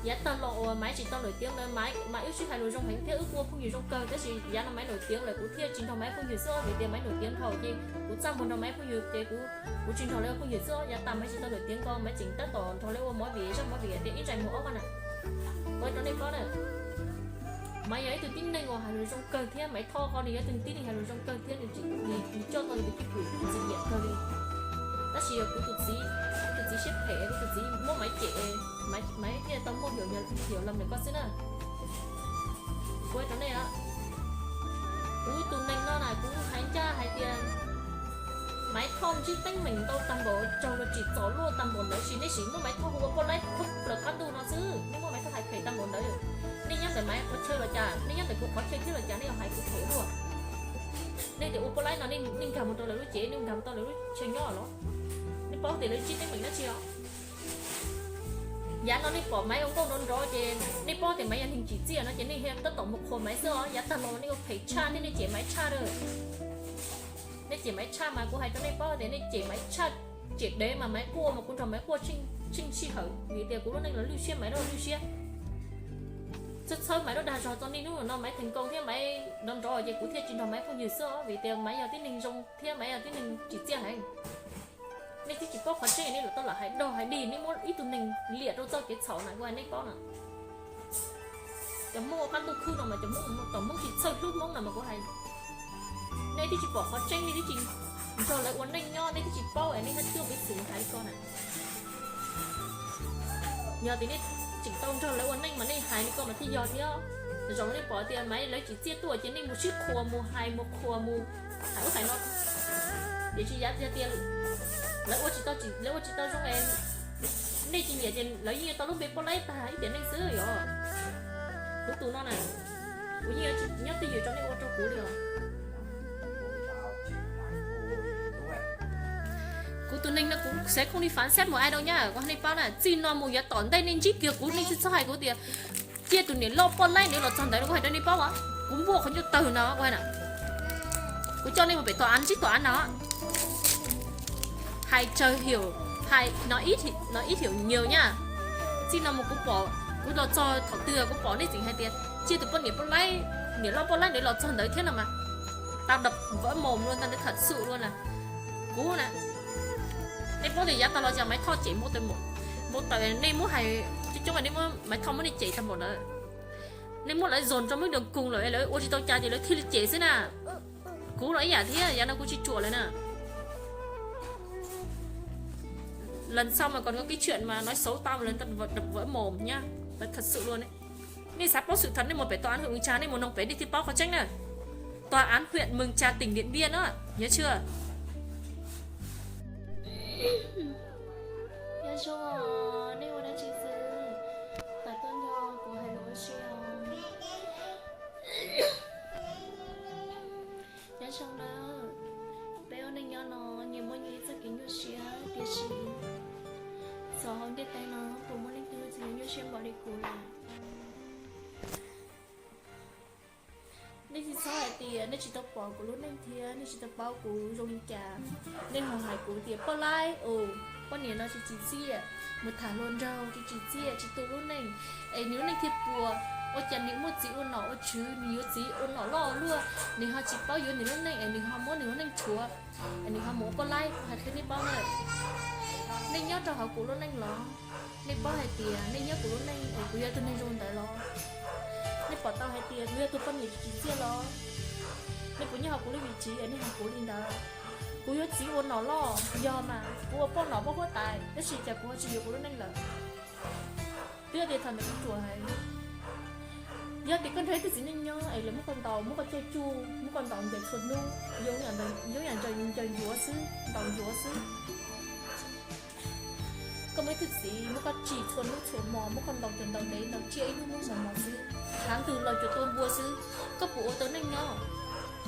Yav tag los uas Maiv tsis tau nổi tiếng ntawd Maiv wb sib hais lus zoo heev thiab wb kuj ua phooj ywg zoo kawg, tab sis yav no Maiv nổi tiếng lawm kuv thiaj tsis nrog Maiv phooj ywg xwb os, vim tias Maiv nổi tiếng dhau ces kuv txaj muag nrog Maiv phooj ywg ces kuv, kuv tsis nrog lawv ua phooj ywg xwb os. Yav tas Maiv tsis tau nổi tiếng ko Maiv tseem tab tom nrog lawv ua movie, zaj movie tias ib ntsais muag ob ko na. Kuv hais rau nej paub na, Maiv yog ib tug tib neeg uas hais lus zoo kawg thiab Maiv Thoj ko nws yog ib tug tib neeg hais lus zoo kawg thiab nws coj tau nws tus cwj pwm ntxim nyiam kawg li. Tab sis yog kuv tus txiv, kuv tus txiv siab phem, kuv tus txiv muab Maiv cem, Maiv thiaj tau muaj hiểu lầm ntawm ko xwb na. Kuv hais rau nej, kuv tus neeg no na kuv hais ncaj hais tias Maiv Thoj ntsib teeb meem ntau tag npaum, raug luag tsim txom luaj tag npaum ntawd sis nej sim muab Maiv Thoj hu ua poj laib thoob plaws qab ntuj no xwb, nej muab Maiv Thoj hais phem tag npaum ntawd. Nej nyob ntawm Maiv qhov chaw los cas, nej nyob ntawm kuv qhov chaw thiab los cas nej yuav hais kuv phem luaj? Nej tias ua poj laib no nej nkag mus rau lawv lub cev, nej nkag mus rau lawv lub chaw nyob los? Nej paub tias lawv ntsib teeb meem dab tsi os? Yav no nej pom Maiv ua nkauj nrov nrov ces nej paub tias Maiv yog neeg tsim txiaj no ces nej tab tom mus qhuas Maiv xwb os. Yav tag los nej ua phem tshaj thiab nej cem Maiv tshaj lawm. Nej cem Maiv tshaj mas kuv hais rau nej paub tias nej cem Maiv tshaj, cem dev mas Maiv quaj mas kuv nrog Maiv quaj tsheej sij hawm vim tias kuv lub neej los lwj siab Maiv los lwj siab. Txhawb txhawb Maiv lub dag zog txog niaj hnub no Maiv theem nkaus thiab Maiv nrov nrov ces kuv thiaj tsis nrog Maiv phooj ywg xwb os vim tias Maiv yog tib neeg zoo thiab Maiv yog tib neeg tsim txiaj heev. Nej twb tsis paub qhov tseeb nej lam tau lam hais dog hais dig, nej muab ib tug neeg liam rau txoj kev txhaum na kuv hais nej paub na. Cov Hmoob ua qab ntuj khwb no mas cov Hmoob, cov Hmoob tsis txhawj hlub Hmoob no mas kuv hais, nej twb tsis pom qhov tseeb nej twb tsis nrog lawv ua neej nyob nej twb tsis paub es nej hab tuaj piv xwm hais li ko na. Yog tias nej tseem tau nrog lawv ua neej mas nej hais li ko mas thiaj yog thiab. Zoo nej pom tias Maiv lawv tsim txiaj tuaj ces nej mus sib qhuas mus hais mus qhuas mus hais ub hais no. Tiam sis yav tias lawv ua tsis tau, lawv ua tsis tau zoo es nej tsis nyiam ces lawv yeej tau lub npe Poj Laib tag ib tiam neej xwb yog. Kuv tus no na, kuv yeej nyob twj ywm rau nej ua rau kuv li os. Kuv tus neeg no kuv xav khooj li fav xab mus ai rau nyab kuv hais nej paub na, txij no mus yav tom ntej nej ntsib kiag kuv nej tsis txhob hais kuv tias cia tus niam loj Poj Laib nws los txog ntawd no kuv hais rau nej paub os. Kuv npuaj qhov ncauj tawg no kuv hais na. Kuv coj nej mus pem tòa án ntsib tòa án no. Hais tsawg hwm, hais no ib thium nyuag nyab. Txij no mus kuv pom, kuv los txog thaum twg kuv pom nej tseem hais tias cia tus poj niam Poj Laib, niam loj Poj Laib nws los txog ntawd thiab no mas tau dab vawv mos luaj ntag, tham xum luaj na. Kuv na, nej paub tias yav tas los cas Maiv Thoj cem npau taws, npau taws nej muab hais coob coob nej, Maiv Thoj muab nej cem tag npaum ntawd. Nej muab lawv zog rau mub doos koos lawm lawv ua tsis tau cas ces lawv thiaj li cem xwb na. Kuv los ib yam thiab, yav no kuv tsis ruam lawm na. Lần sau mà còn có cái chuyện mà nói xấu tao mà lần tao đập vỡ mồm nhá. Nói thật sự luôn đấy. Nej xav paub sự thật nej mus pem tòa án huyện Mường Chà, nej mus noog pem nej thiaj paub qhov tseeb na. Tòa án huyện Mường Chà, tỉnh Điện Biên á, nhớ chưa? Nyob zoo, nej ua dab tsi xwb? Tawm tuaj nrog kuv hais lus ua si os. Nyob zoo na, peb ua neej nyob no nyias muaj nyias ib txoj kev nyuaj siab, tiam sis txog hauv ntiaj teb no puas muaj leej twg txom nyuaj siab npaum li kuv lawm? Nej tsis txhob hais tias nej tsis tau pom kuv lub neej thiab nej tsis tau paub kuv zoo li cas. Nej ho hais kuv tias Poj Laib, poj niam no tsis tsim txiaj, mus tham hluas nraug tsis tsim txiaj, tsis tu lub neej, es nws lub neej thiaj puas. Ua cas nws muaj txiv ua nom ua tswv, nws yuav txiv ua nom loj luaj, nws ho tsis paub yuav nws lub neej es nws ho muab nws lub neej rhuav, es nws ho mus ua Poj Laib. Kuv hais qhia nej paub na, nej nyob rau hauv kuv lub neej los nej paub hais tias nej nyob kuv lub neej es kuv yog tus neeg zoo ntawd los? Nej pom tau hais tias kuv yog tus poj niam tsis tsim txiaj los? Nej puas nyob hauv kuv lub vim tsiv es nej hais kuv li ntawd? Kuv yuav txiv ua nom loj yog mas kuv ua poj nom poj huab tais, tab sis cas kuv ho tsis yuav kuv lub neej lawm? Twb yog tias thaum ntawd kuv ruam heev. Yog tias koj nrog ib tug txiv neej nyob es lawv muab koj ntaus, muab koj coj cuag, muab koj ntaus ncaws txhua hnub, yoov yam ncaws ncuav xwb, ntaus ncuav xwb. Koj muaj ib tug txiv muab koj tsim txhua hnub txhua hmo, muab koj ntaus cov ntaus ntev ntaus tsiaj ib hnub hnub hmo hmo xwb, tshav ntws laws cuag tua npua xwb, koj puas ua tau neej nyob?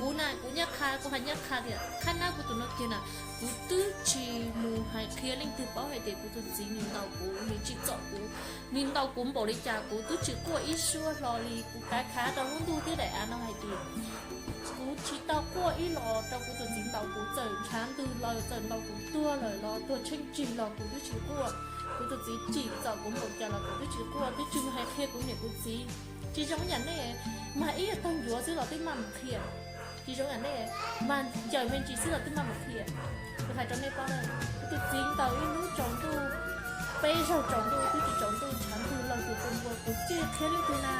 Kuv na, kuv nyab qha, kuv hais nyab qha tias qhab nab kuv tus no kiag na, kuv twb tsis mus hais qhia leej twg paub hais tias kuv tus txiv nws ntaus kuv, nws tsim txom kuv, nws ntaus kuv npaum li cas kuv twb tsis quaj ib suab hlo li. Kuv kav khav rau lub ntuj thiab daim av no hais tias kuv tsis tau quaj ib los rau kuv tus txiv ntaus kuv, txawm tshav ntws laws, txawm ntaus kuv tuag lawm los tuag tsheej tsig los kuv twb tsis quaj. Kuv tus txiv tsim txom kuv npaum cas los kuv twb tsis quaj, twb tsis mus hais qhia kuv niam kuv txiv. Tsis zoo yam nej, mag ib tag ncuav xwb los twb maj mus qhia. Tsis zoo yam nej, mag ncaws me ntsis xwb los twb maj mus qhia. Kuv hais rau nej paub na, kuv tus txiv ntaus ib hnub tsaus ntuj, peb zaug tsaus ntuj twb tsis tsaus ntuj, tshav ntws laws cuag tua npua, kuv twb tsis qhia leej twg na.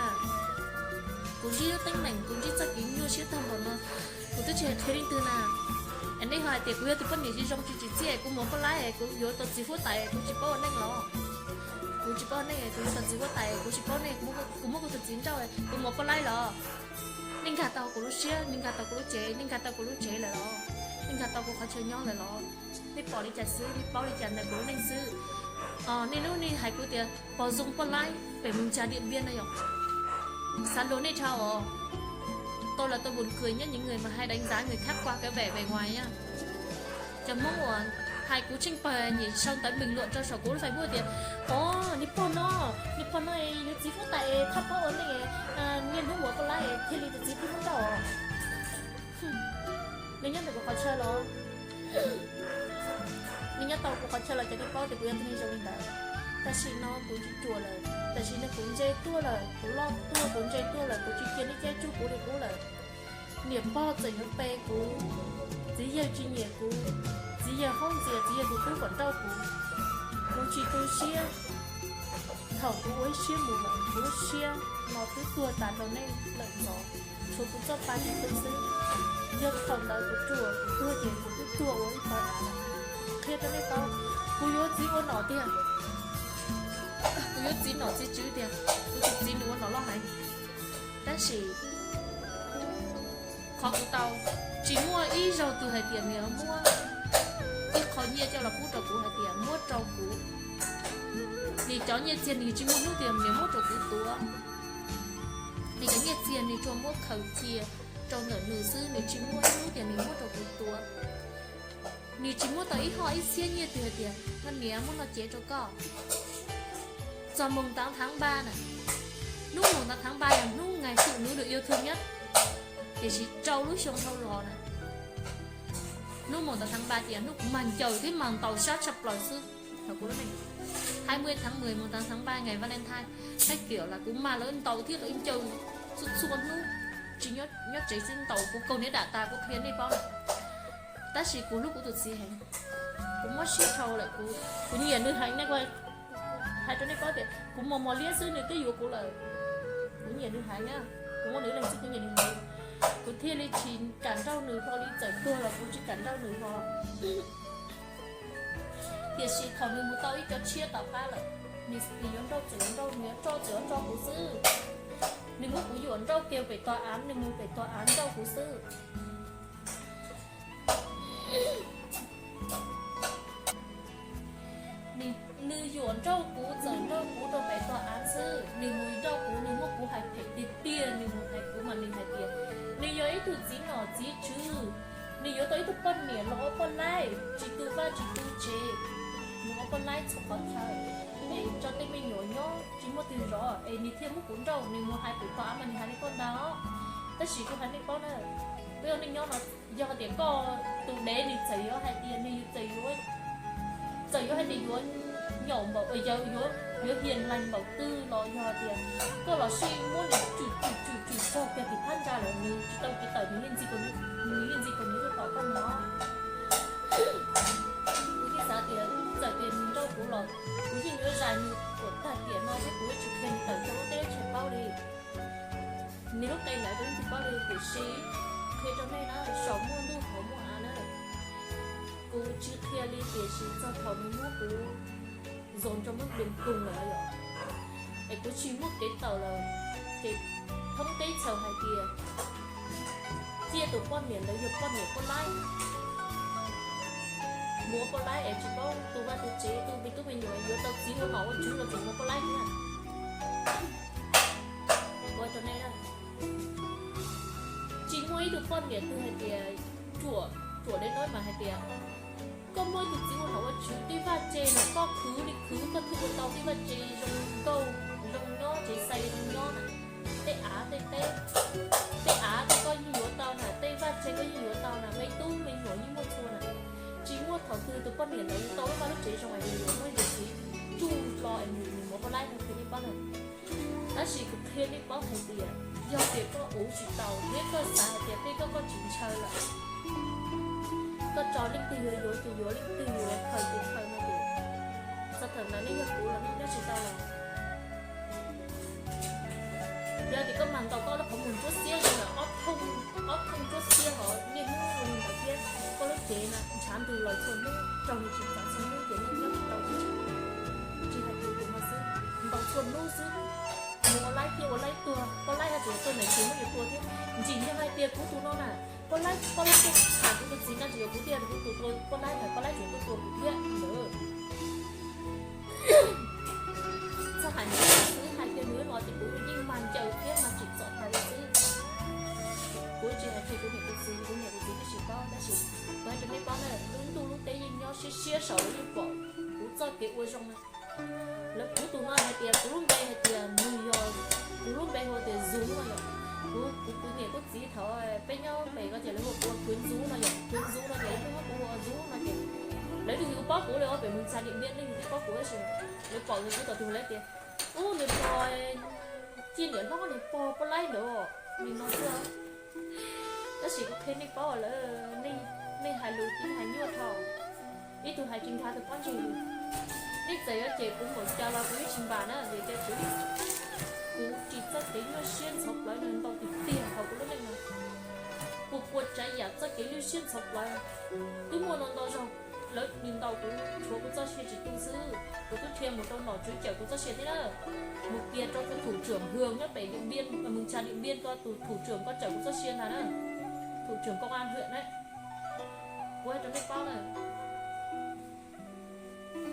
Kuv ntsib lub teeb meem, kuv ntsib txoj kev nyuaj siab tag npaum no, kuv twb tsis hais qhia leej twg na. Es nej ho hais tias kuv yog tus poj niam tsis zoo tsis tsim txiaj, kuv mus Poj Laib kuv yuav tau txiv huab tais, kuv tsis paub ua neej los? Kuv tsis paub ua neej, kuv yuav tau txiv huab tais, kuv tsis paub neej, kuv muab kuv tus txiv nrauj, kuv mus Poj Laib los? Nej nkag tau kuv lub siab, nej nkag tau kuv lub cev, nej nkag tau kuv lub tsev lawm los? Nej nkag tau kuv qhov chaw nyob lawm los? Nej pom li cas xwb, nej paub li cas ntawm kuv lub neej xwb. Nej lub, nej hais kuv tias pog zoo Poj Laib pem Mường Chà Điện Biên no yom. Xav luag nej dhau os. Tôi là tôi buồn cười nhất những người mà hay đánh giá người khác qua cái vẻ bề ngoài nhá. Cov Hmoob uas Hais kuv tsheej pawg nyem sau ntawv mem luam rau saum kuv lub Facebook tias, o, niag pog no, niag pog no yuav txiv huab tais thaj paub ua neej, niaj hnub mus ua poj laib thiaj li tus txiv thiaj muab nrauj. Nej nyob ntawm kuv qhov chaw los, nej nyob tau kuv qhov chaw los ces nej paub tias kuv yog tus neeg zoo li ntawd. Tam sim no kuv tsis ruam lawm, tam sim no kuv ntse tuaj lawm, kuv loj tuaj kuv ntse tuaj lawm, kuv tsis cia nej caij tsuj kuv li qub lawm. Niam pog txawm yuav pe kuv, txiv yawg tsis nyiam kuv, txiv yawg haub ntxias, txiv yawg tus tub kom nrauj kuv, kuv tsis tu siab. Thaum kuv ua ib siab mus lawm, kuv lub siab no twb tuag tas rau nej lawm ntxov. Tshuav kuv txoj pa tsis tu xwb. Yog thaum ntawd kuv ruam kuv tuag ces kuv twb tuag ua ib tog av lawm. Qhia rau nej paub, kuv yuav txiv ua nom tiag, kuv yuav txiv nom txiv tswv tiag, kuv tus txiv nws ua nom loj heev. Tab sis qhov kuv tau, tsis muaj ib zaug tus hais tias nws muab ib qho nyiaj coj los pub rau kuv hais tias muab rau kuv. Nws cov nyiaj txiag nws tsis muaj hnub tias nws muab rau kuv tuav. Nws cov nyiaj txiag nws tsuas muab khaws cia rau ntawm nws xwb, nws tsis muaj ib hnub tias nws muab rau kuv tuav. Nws tsis muab tau ib hoj ib txhiab nyiaj twg hais tias, koj niam, muab no cev rau koj. Txog moos tav tháng ba na, hnub moos tav tháng ba yog hnub ngày phụ nữ được yêu thương nhất, tiam sis rau lub xyoo dhau los na, hnub moos tav tháng ba ces yog hnub kuv mag ncaws thiab mag ntaus sab tshaj plaws xwb. Thaum kuv lub neej, hai mươi tháng mười moos tav tháng ba ngày Valentine, thaj kiam los kuv mag lawv ntaus thiab lawv ncaws txhua txhua hnub, tsis nyob tsev xwb ntaus kuv kaug niam dam tas kuv qhia nej paub lawm. Tab sis kuv hlub kuv tus txiv heev, kuv mob siab dhau lawm, kuv nyiam nws heev ne. Hais rau nej paub tias kuv mos mos liab xwb nws twb yuav kuv lawm. Kuv nyiam nws heev na, kuv muaj nws ib leeg xwb kuv nyiam nws heev. Kuv thiaj li tsis kam nrauj nws ho li, txawm tuag los kuv tsis kam nrauj nws ho. Tiam sis thaum nws mus tau ib cov tshiab tom qab lawm, nws yuav nrauj txawm yuav nrauj, nws yuav tso txawm yuav tso kuv xwb. Nws muab kuv yuam nrauj kiag pem tog av, nws mus pem tog av nrauj kuv xwb. Nws yuam nrauj kuv, txawm nrauj kuv rau pem tog av xwb. Nws mus nrauj kuv, nws muab kuv hais phem tiag tiag, nws mus hais kuv mas nws hais tias nws yog ib tug txiv nom txiv tswv, nws yuav tau ib tug poj niam los ua poj laib tsis tu vaj tsis tu tsev, mus ua poj laib txhua qhov chaw, es tso tej me nyuam nyob tsis muaj twg zov, es nws thiaj muab kuv nrauj. Nws mus hais pem tog av mas nws hais li koj ntag. Tab sis kuv hais nej paub na, peb ua neej nyob no, yog hais tias koj tus dev nws txawm yuav hais tias nws txawm yuav, txawm yuav hais tias yuav nyaum npaum, yuav, yuav hiền lành npaum twg los yog hais tias koj los sib muab nws tsum tsum tsum tsum txog kiag tim phab ntsa lawm nws tsis tau kev tawm, nws yeej ntxi kom nws, nws yeej ntxi kom nws tuaj tom koj no. Kuv yeej xav tias txawm tias nws nrauj kuv los kuv yeej yuav zais nws kom tag tiam no thiab kuv yuav tsis qhia nws tawm rau lub teb chaws paub li. Nws lub qe ntawd kuv yeej tsis paub li, tiam sis qhia rau nej na, saum muaj ntuj hauv muaj av na. Kuv tsis qhia li, tiam sis txog thaum nws muab kuv zos rau muab dum kum lawm yom, es kuv tsis muaj kev tawm lawm, ces thoob teb chaws hais tias ciaj tus poj niam ntawd yog poj niam poj laib. Mus ua poj laib es tsis paub tu vaj tu tsev, tu me tub me nyuam, yuav tau txiv ua nom ua tswv los tseem mus poj laib thiab. Ua rau nej, tsis muaj ib tug poj niam twg hais tias ruam, ruam deb no mas hais tias koj muaj ib tug txiv ua nom ua tswv, tej vaj tse no koj khwv li khwv koj thiaj ua tau tej vaj tse zoo nkauj zoo nyob, tsev xais zoo nyob na, tej av tej teb, tej av tej koj yeej yuav tau na, tej vaj tse koj yeej yuav tau na, me tub me nyuam yeej muaj txhua na. Tsis muaj thaum twg tus poj niam ntawd yuav tau lub vaj lub tsev zoo es yuav muab ib tug txiv tsuj hlo es nws mus poj laib no, qhia nej paub na. Tab sis kuv qhia nej paub hais tias yog tias koj uv tsis tau thiab koj xav hais tias tej koj, koj tsis ntshaw lawm, koj tso leej twg yuav yuav ces yuav, leej twg yuav khaws ces khaws no ces txog thaum ntawd nej yog kuv los nej nyob tsis tau lawm. Yog tias koj mag ntaus koj lub qhov muag ntsuab xiab zoo li ob thooj, ob thooj ntsuab xiab hos niaj hnub li ntawd thiab, koj lub cev na ntshav ntws los txhua hnub, raug nws tsis txaus txhua hnub ces nej nyob tsis tau thiab. Tsis hais kuv tus no xwb, ntaus txhua hnub xwb. Mus ua laib thiab ua laib tuag, poj laib haj tseem tuag ntawm tsev muab yus tua thiab. Ntxim yog hais tias kuv tus no na, poj laib, poj laib tuaj tham kuv tus txiv no tsis yog kuv tiag, kuv tus tua poj laib ntawd poj laib tseem tuaj tua kuv thiab ntawd. Txhob hais nws xwb, hais tias nws los ces kuv yeej mag ncaws thiab mag tsim txom tas li xwb. Kuv tsis hais qhia kuv niam kuv txiv, kuv niam kuv txiv twb tsis paub, tab sis kuv hais rau nej paub na, lub ntuj lub teb yeej nyob siab siab kev ua zoo na. Lawv kuv tus no hais tias kuv lub npe hais tias nws yog, kuv lub npe hu tias Zub no yom. Kuv, kuv, kuv niam kuv txiv thaum peb nyob pem ko ces lawv hu kuv ua Kuv Zub no yom, Kuv Zub no ces lawv twb muab kuv hu ua Zub no ces lawv twb tsis paub kuv li, pem mus txog Diam Npiab leej twg paub kuv tab sis lawv pom kuv tau tus lawv tias, ub, nws los ciaj niam hlob niag pog poj laib ntawd, nws no xwb. Tab sis kuv qhia nej paub lawm, nej hais lus ces hais nyuaj dhau, ib tug hais tsis nkag tus pob ntseg li. Nej txawm yuav cem kuv npaum cas los kuv yeej tsis npam na, vim tias kuv, kuv tsis txoj kev nyuaj siab ntxhov plawv no ntau tiag tiag hauv kuv lub neej no. Kuv puas tsav yam txoj kev nyuaj siab ntxhov plawv twb muaj no ntau zaug, lawv nws ntaus kuv, tshuav kuv txoj sia tsis tu xwb, kuv twb dhia mus rau nom tswv cawm kuv txoj sia thiab na. Mus kiag rau tus thủ trưởng Hường nyob pem Điện Biên, mus txog Điện Biên ko tus thủ trưởng ko cawm kuv txoj sia ntag na. Thủ trưởng công an huyện na. Kuv hais rau nej paub na,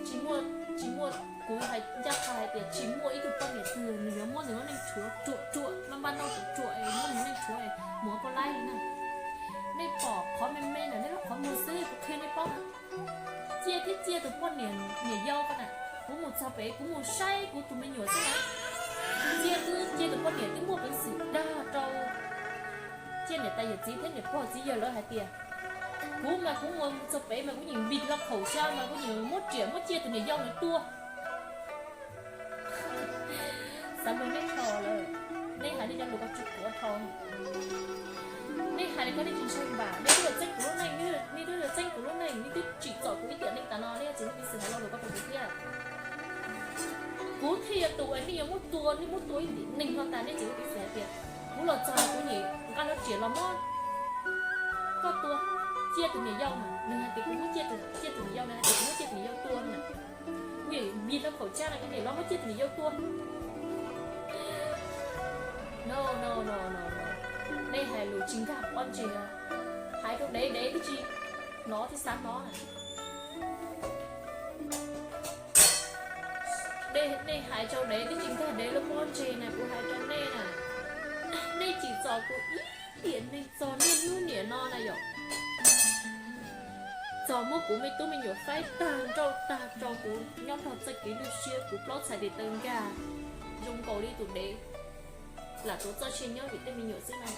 tsis muaj, tsis muaj, kuv hais ncaj qha hais tias tsis muaj ib tug poj niam twg nws yuav muab nws lub neej rhuav ruam ruam, npaj npaj noj ruam ruam es muab nws lub neej rhuav mus ua poj laib li na. Nej pom qhov me me ntawm nej lub qhov muag xwb, kuv qhia nej paub na. Ciaj thiab ciaj tus poj niam, niam yau ko na, kuv mus txog pem kuv mus saib kuv tus me nyuam xwb na. Ciaj twb ciaj tus poj niam twb muaj peev xwm dag rau ciaj niam tais yawm txiv thiab niam pog txiv yawg lawv hais tias, kuv mas kuv mus txog pem mas kuv nyeem npis laj khaum xya mas kuv nyeem muab riam muab ciaj tus niam yau ntawd tua. Xav luag nej dhau lawm, nej hais nej cov lus ko tsis quav dhau. Nej hais li ko nej tsis ntshai npam, nej twb yuav txeeb kuv lub neej, nej twb yuav txeeb kuv lub neej, nej twb tsim txom kuv ib tiam neej tas no, nej tsis muaj peev xwm hais lo lus ko rau kuv thiab. Kuv thiaj yog tus uas nej yuav muab tua, nej muab tua ib tiam neeg no tas nej tsis muaj peev xwm hais tias, kuv los txog kuv nyeem nqa lub riam los muab koj tua, ciaj tus niam yau na, nws hais tias kuv muab ciaj tus, ciaj tus niam yau, nws hais tias kuv muab ciaj tus niam yau tua na. Kuv yeej npis laj khaum xya no kuv yeej los muab ciaj tus niam yau tua. No no no no no, nej hais lus tsis nkag pob ntseg, hais rau dev dev twb tsis hnov thiab xav hnov na. Nej hais rau dev twb tsis nkag dev lub pob ntseg na, kuv hais rau nej na, nej tsim txom kuv ib tiam neeg txog niaj hnub niam no na yom. Txog muab kuv me tub me nyuam faib tag nrauj tag rau kuv nyob rau txoj kev nyuaj siab, kuv plaub txhais tes taw nkag zoo nkaus li tus dev lam tuav txoj sia nyob vim tej me nyuam xwb na.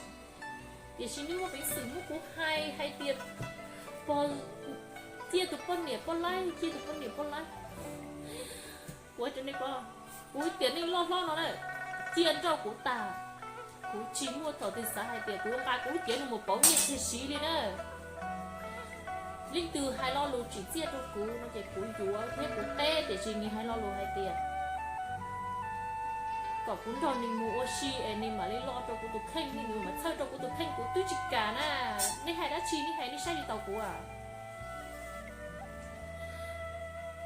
Tiam sis nej muaj peev xwm muab kuv hais hais tias pog, ciaj tus poj niam poj laib, ciaj tus poj niam poj laib. Kuv hais rau nej paub, kuv tiam neej loj hlob no na, ciaj nrauj kuv tag, kuv tsis muaj thaum twg xav hais tias kuv nqa kuv lub cev no mus pauv nyiaj kiag siv li na. Leej twg hais lo lus tsim txiaj rau kuv no ces kuv yuav thiab kuv teb, tiam sis nws hais lo lus hais tias kom kuv nrog nws mus ua si es nws mam li lo rau kuv tus kheej, nws mam txhawj rau kuv tus kheej, kuv twb tsis kam na. Nej hais dab tsi nej hais nej saib tsis taus kuv a.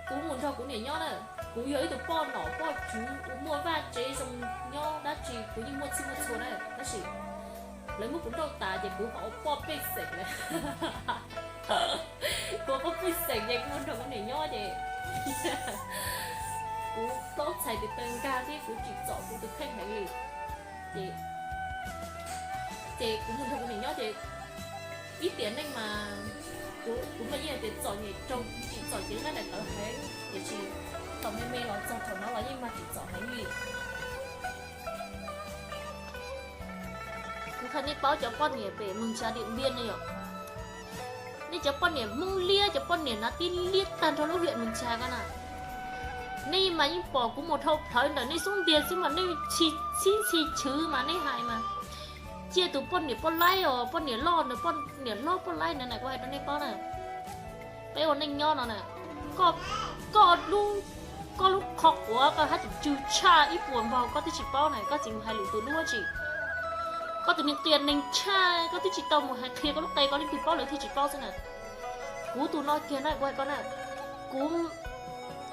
Kuv mus nrog kuv niam nyob na, kuv yog ib tug poj nom poj tswv uas muaj vaj tsev zoo nyob dab tsi kuv yeej muaj txhij muaj txhua na, tab sis lawv muab kuv nrauj tas ces kuv ho ua poj pej xeem lawm. Kuv ua poj pej xeem ces kuv mus nrog kuv niam nyob ces kuv plaub txhais tes taw nkag thiab kuv tsim txom kuv tus kheej heev li. Ces, ces kuv mus nrog kuv niam nyob ces ib tiam neej mas kuv, kuv mas yeej hais tias txom nyem raug tsim txom cev nqaij daim tawv heev, tiam sis thaum me me los txog thaum no los yeej mag tsim txom heev li. Kuv qhia nej paub cov poj niam pem Mường Chà Điện Biên no yom. Nej cov poj niam Hmoob liab, cov poj niam nav tib liab tag nrho lub hiam Mường Chà ko na. Nej mas yeej pom kuv mus dhau plhawv ntawm nej xub ntiag xwb mas nej txhib ntxhi chwv mas nej hais mas. Ciaj tus poj niam poj laib os, poj niam loj ntawd, poj niam hlob poj laib ntawd na, kuv hais rau nej paub na. Peb ua neej nyob no na, koj, koj lub, koj lub qhov quav koj hab tus tswg tshaj ib puas npaug koj twb tsis paub na, koj tsis mus hais lus tus duab tsi. Koj tus niag qias neeg tshaj koj twb tsis tau mus hais qhia koj lub qe, koj leej twg paub lawv thiaj tsis paub xwb na. Kuv tus no kiag na kuv hais koj na, kuv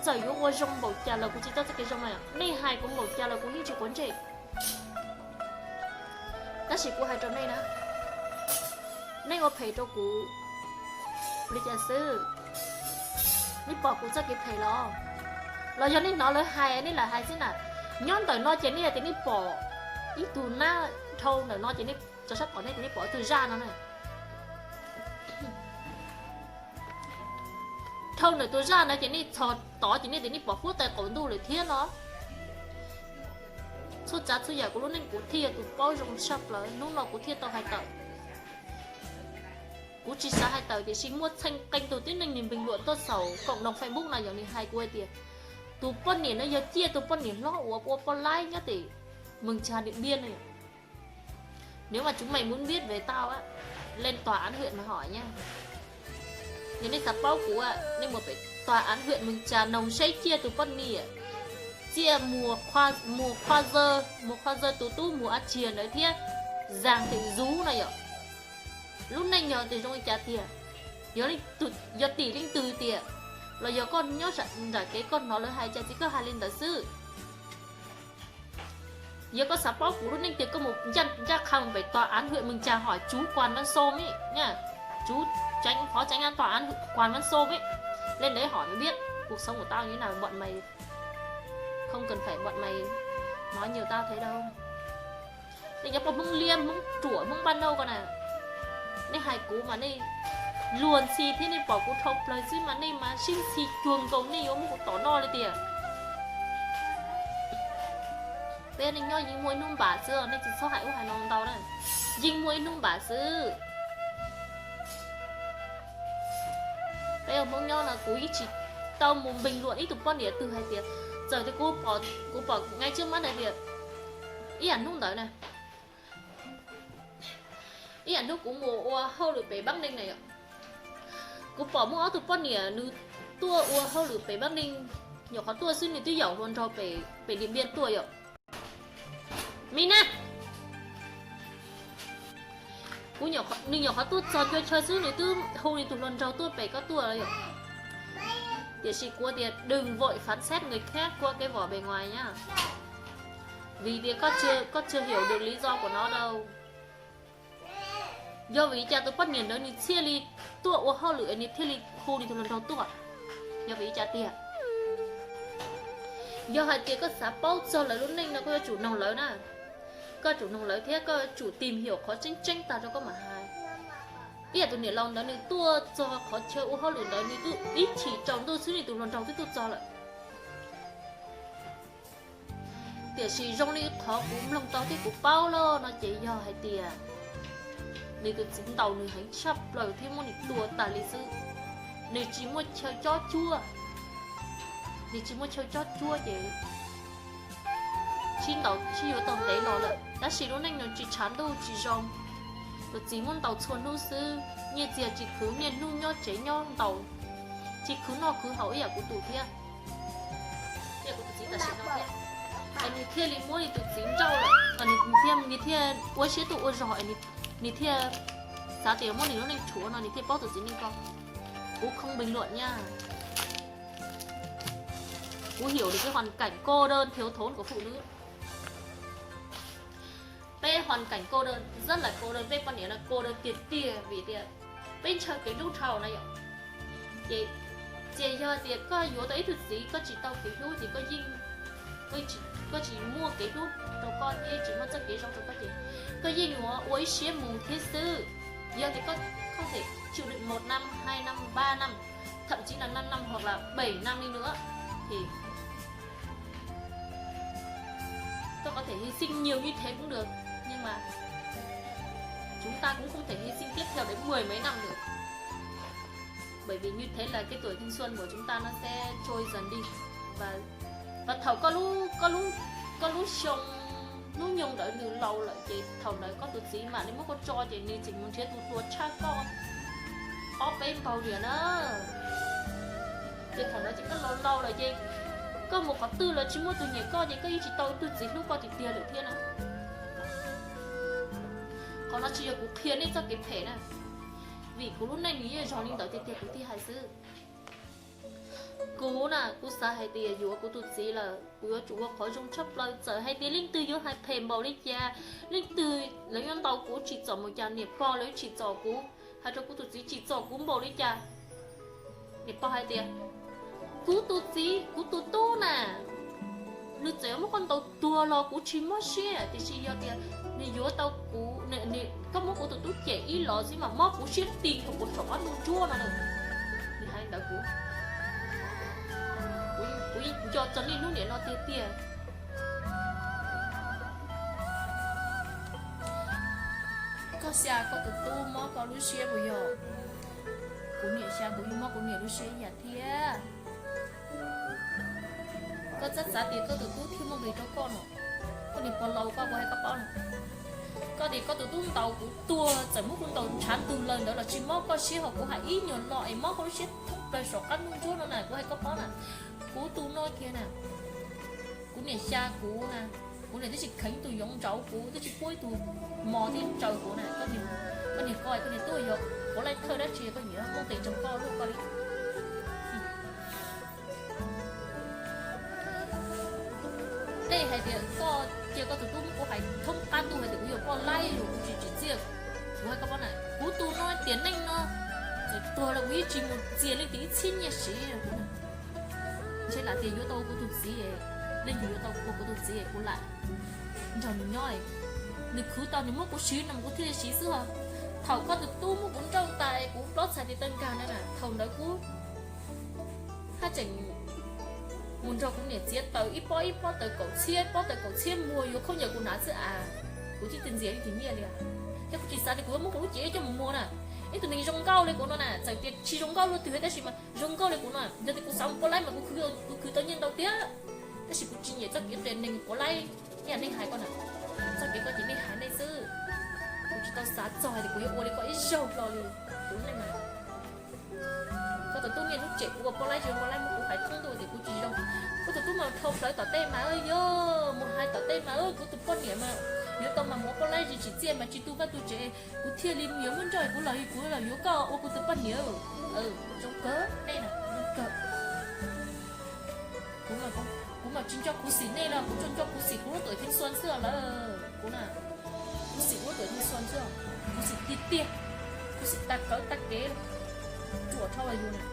txawm yuav ua zoo npaum cas los kuv tsis txawj txoj kev zoo na, nej hais kuv npaum cas los kuv yeej tsis quav ntsej. Tab sis kuv hais rau nej na, nej ua phem rau kuv li cas xwb, nej pom kuv txoj kev phem los, los yog nej hnov lawv hais nej lam hais xwb na. Nyob ntawm no ces nej hais tias nej pom ib tug nab dhau ntawm no ces nej tso sab tom nej tias nej pom ib tug zaj no na. Dhau ntawm tus zaj ntawd ces nej txhos tod ces nej tias nej pom huab tais qaum ntuj lawm thiab no. Txhua tsav txhua yam kuv lub neej kuv thiaj yog tus paub zoo tshaj plaws, hnub no kuv thiaj tau hais tawm. Kuv tsis xav hais tawm tiam sis muaj txheej qee tus tib neeg nws npeeg luam tuaj saum koom noog Facebook no yog nws hais kuv hais tias tus poj niam no yog ciaj tus poj niam hlob uas ua poj laib nyob tim Mường Chà Điện Biên no. Nếu mà chúng mày muốn biết về tao á, lên tòa án huyện mà hỏi nhá. Yog nej xav paub kuv, nej mus pem tòa án huyện Mường Chà noog seb ciaj tus poj niam, ciaj Mùa Khoa Dơ, Mùa Khoa Dơ tus tub Mùa A Chia ntawd thiab Giàng Thị Dú no yom. Lub neej yog tus zoo li cas tiag, yog tim leej twg tiag, los yog koj nyob nram kev koj hnov lawv hais cas txiv koj hais li ntawd xwb. Yog koj xav paub kuv lub neej tiag koj mus ncaj qha mus pem tòa án huyện Mường Chà hỏi chú Quản Văn Sôm, chú tránh, phó tránh án tòa án Quản Văn Sôm, lên đấy hỏi mới biết cuộc sống của tao như thế nào, bọn mày không cần phải, bọn mày nói nhiều tao thế đâu. Nej cov poj Hmoob liab, Hmoob ruam, Hmoob npaj nauj ko na, nej hais kuv mas nej luag ntxhi thiab nej pom kuv dhau plaws xwb mas nej mas sib ntxhi cuag nkaus nej yuav muab kuv tom noj li tiag. Peb neej nyob yeej muaj ib hnub npam xwb, nej tsis txhob hais ub hais no ntau na. Yeej muaj ib hnub npam xwb. Peb ua Hmoob nyob no kuv yeej tsis tau mus bình luận ib tug poj niam twg hais tias, txawm tias kuv pom ngay trước mắt hais tias ib yam hnub ntawd na, ib yam hnub kuv mus ua hauj lwm pem Bắc Ninh na yom, kuv pom muaj ob tug poj niam nws tuaj ua hauj lwm pem Bắc Ninh, nyuam qhuav tuaj xwb nws twb yaum hluas nraug pem Điện Biên tuaj yom. Mina, kuv, nws nyuam qhuav tuaj txog ncua chaw xwb nws twb hu nws tus hluas nraug tuaj pem koj tuaj lawm yom. Tiam sis kuv tias đừng vội phán xét người khác qua cái vỏ bề ngoài nhá. Vì tias koj chưa hiểu được lý do của nó đâu. Yog vim li cas tus poj niam ntawd nws thiaj li tuaj ua hauj lwm es nws thiaj li hu nws tus hluas nraug tuaj? Yog vim li cas tiag? Yog hais tias koj xav paub txog lawv lub neej no koj yuav tsum noog lawv na. Koj tsum noog lawv thiab koj yuav tsum tìm hiểu qhov tseeb tseeb tag rau koj mam hais. Ib yam tus niam laus ntawd nws tuaj txog qhov chaw ua hauj lwm ntawd nws twb ib chim tsaus ntuj xwb nws tus hluas nraug twb tuaj txog lawm. Tiam sis zoo li qhov kuv mloog tau thiab kuv paub lawm no ces yog hais tias nws tus txiv ntaus nws heev tshaj plaws thiab muab nws tua tas li xwb. Nws tsis muaj chaw cob cuab, nws tsis muaj chaw cob cuab ces sib ntaus sib yuav tau ntev los lawm. Tab sis lub neej no tsis tshav ntuj tsis zoo, tus txiv muab ntaus txhua hnub xwb, nyiaj txiag tsis khwv, niaj hnub nyob tsev nyob ntaus, tsis khwv noj khwv haus ib yam kuv tus thiab. Ib yam kuv tus txiv tam sim no thiab. Es nws thiaj li muab nws tus txiv nrauj lawm, nws thiaj, nws thiaj ua siab tuaj ua zog, nws thiaj xav tias muab nws lub neej rhuav no nws thiaj paub tus txiv neej ko. Kuv không bình luận nha. Kuv hiểu được cái hoàn cảnh cô đơn thiếu thốn của phụ nữ. Peb hoàn cảnh cô đơn, rất là cô đơn, peb poj niam no cô đơn tiag tiag vim tias peb ntshaw kev hlub dhau na yom. Ces, ces yog tias koj yuav tau ib tug txiv koj tsis tau kev hlub ces koj yeej, koj tsis muaj kev hlub rau koj thiab tsis muaj txoj kev zoo rau koj ces koj yeej yuav ua ib siab mus thiab xwb. Yog tias koj, koj có thể chịu đựng một năm, hai năm, ba năm, thậm chí là năm năm hoặc là bảy năm đi nữa thì tôi có thể hy sinh nhiều như thế cũng được, nhưng mà chúng ta cũng không thể hy sinh tiếp theo đến mười mấy năm nữa. Bởi vì như thế là cái tuổi thanh xuân của chúng ta nó sẽ trôi dần đi. Và, và thaum koj lub, koj lub, koj lub xyoo, hnub nyoog ntawd nws laus lawm ces thaum ntawd koj tus txiv mam li muab koj tso ces nws tseem mus nrhiav tus hluas tshaj koj ob peb npaug diam na. Ces thaum ntawd ces koj laus laus lawm ces koj mus qhov twg los tsis muaj tus nyiam koj ces koj yeej tsis tau tus txiv hlub koj tiag tiag lawm thiab na. Qhov no tsis yog kuv qhia nej txoj kev phem na, vim kuv lub neej nws yeej zoo li ntawd tiag tiag kuv thiaj hais xwb. Kuv na kuv xav hais tias yuav kuv tus txiv lawm kuv yuav tsum ua qhov zoo tshaj plaws, txawm hais tias leej twg yuav hais phem npaum li cas, leej twg lawv yuav ntaus kuv tsim txom mus cas, niam pog lawv yuav tsim txom kuv, hais rau kuv tus txiv tsim txom kuv npaum li cas, niam pog hais tias kuv tus txiv kuv tus tub na, nws txawm yuav muab koj ntaus tuag los kuv tsis mob siab, tiam sis yog tias nws yuav tau kuv, koj muab kuv tus tub cem ib los xwb mas mob kuv siab ti nkaus kuv saum ob nus ntsuab no na. Nws hais ntawd kuv co txog niaj hnub niam no tiag tiag. Koj xya koj tus tub mob koj lub siab puas yog? Kuv niam xya kuv yeej mob kuv niam lub siab ib yam thiab. Koj txhob xav tias koj tus tub thiaj muaj nqis rau koj no. Koj niag pog laus koj, kuv hais koj paub no. Koj tias koj tus tub ntaus kuv tuag, txawm muab kuv ntaus ntshav ntug lawm ntawd los tsis mob koj siab, ho kuv hais ib nyuag lo es mob koj lub siab thoob plaws saum qab ntuj ntsuab no na, kuv hais koj paub na. Kuv tus no kiag na, kuv niam xya kuv na, kuv niam twb tsis kheev tus yoov ntsauv kuv, twb tsis pub ib tug mos thiab ntsaws kuv na. Koj niag, koj niag tub yog quav laij thawj dab tsi koj nyiam muaj nqis rau koj luaj koj li. Nej hais tias koj cia koj tus tub muab kuv hais thoob qab ntuj hais tias kuv yuav poj laib los kuv tsis tsim txiaj. Kuv hais koj paub na, kuv tus no tiam neej no txawm tuag los kuv yeej tsis mus txias leej twg ib txhiab nyiaj siv. Ntshe lam tias yuav tau ua kuv tus txiv, leej twg yuav tau ua kuv tus txiv kuv lam nrog nws nyob. Nws khwv tau nws muab kuv siv no mas kuv thiaj li siv xwb os. Thaum koj tus tub muab kuv nrauj tas kuv plaub txhais tes taw nkag na, thaum ntawd kuv haj tseem mus nrog kuv niam txiav taws ib pob ib pob taws kaum txhiab, pob taws kaum txhiab muag yuav khaub ncaws kuv hnav xwb as. Kuv tsis ntxias leej twg nyiaj li. Thiab kuv tsis xav tias kuv yuav muab kuv lub cev coj mus muag na. Ib tug neeg zoo nkauj li kuv no na, txawm tias tsis zoo nkauj luaj twg tab sis mas zoo nkauj li kuv no, yog tias kuv xav mus poj laib mas kuv khwv tau nyiaj ntau tiag. Tab sis kuv tsis nyiam txoj kev qias neeg quav laib ib yam nej hais koj na. Txoj kev koj ces nej hais nej xwb. Kuv tsis tau xav txog hais tias kuv yuav ua li koj ib zaug hlo li. Kuv neej na, koj tus tub niaj hnub tsem kuv ua poj laib tsis ua poj laib, muab kuv hais thoob ntuj tias kuv tsis zoo. Koj tus tub mas dhau plawv tom tej mas, yog mus hais tom tej mas, kuv tus poj niam mas yuav tau mas mus ua poj laib tsis tsim txiaj mas tsis tu vaj tu tsev, kuv thiaj li yuav muab nrauj, kuv los kuv los yuav koj ua kuv tus poj niam. Zoo kawg nej na, zoo kawg. Kuv mas tsis nco khuv xim nej los kuv tsuas nco khuv xim kuv lub tuam theej xuas xwb lawm. Kuv na, khuv xim kuv lub tuam theej xuas xwb, khuv xim tiag tiag, khuv xim tag kawg tag kev, ruam dhau los yus na.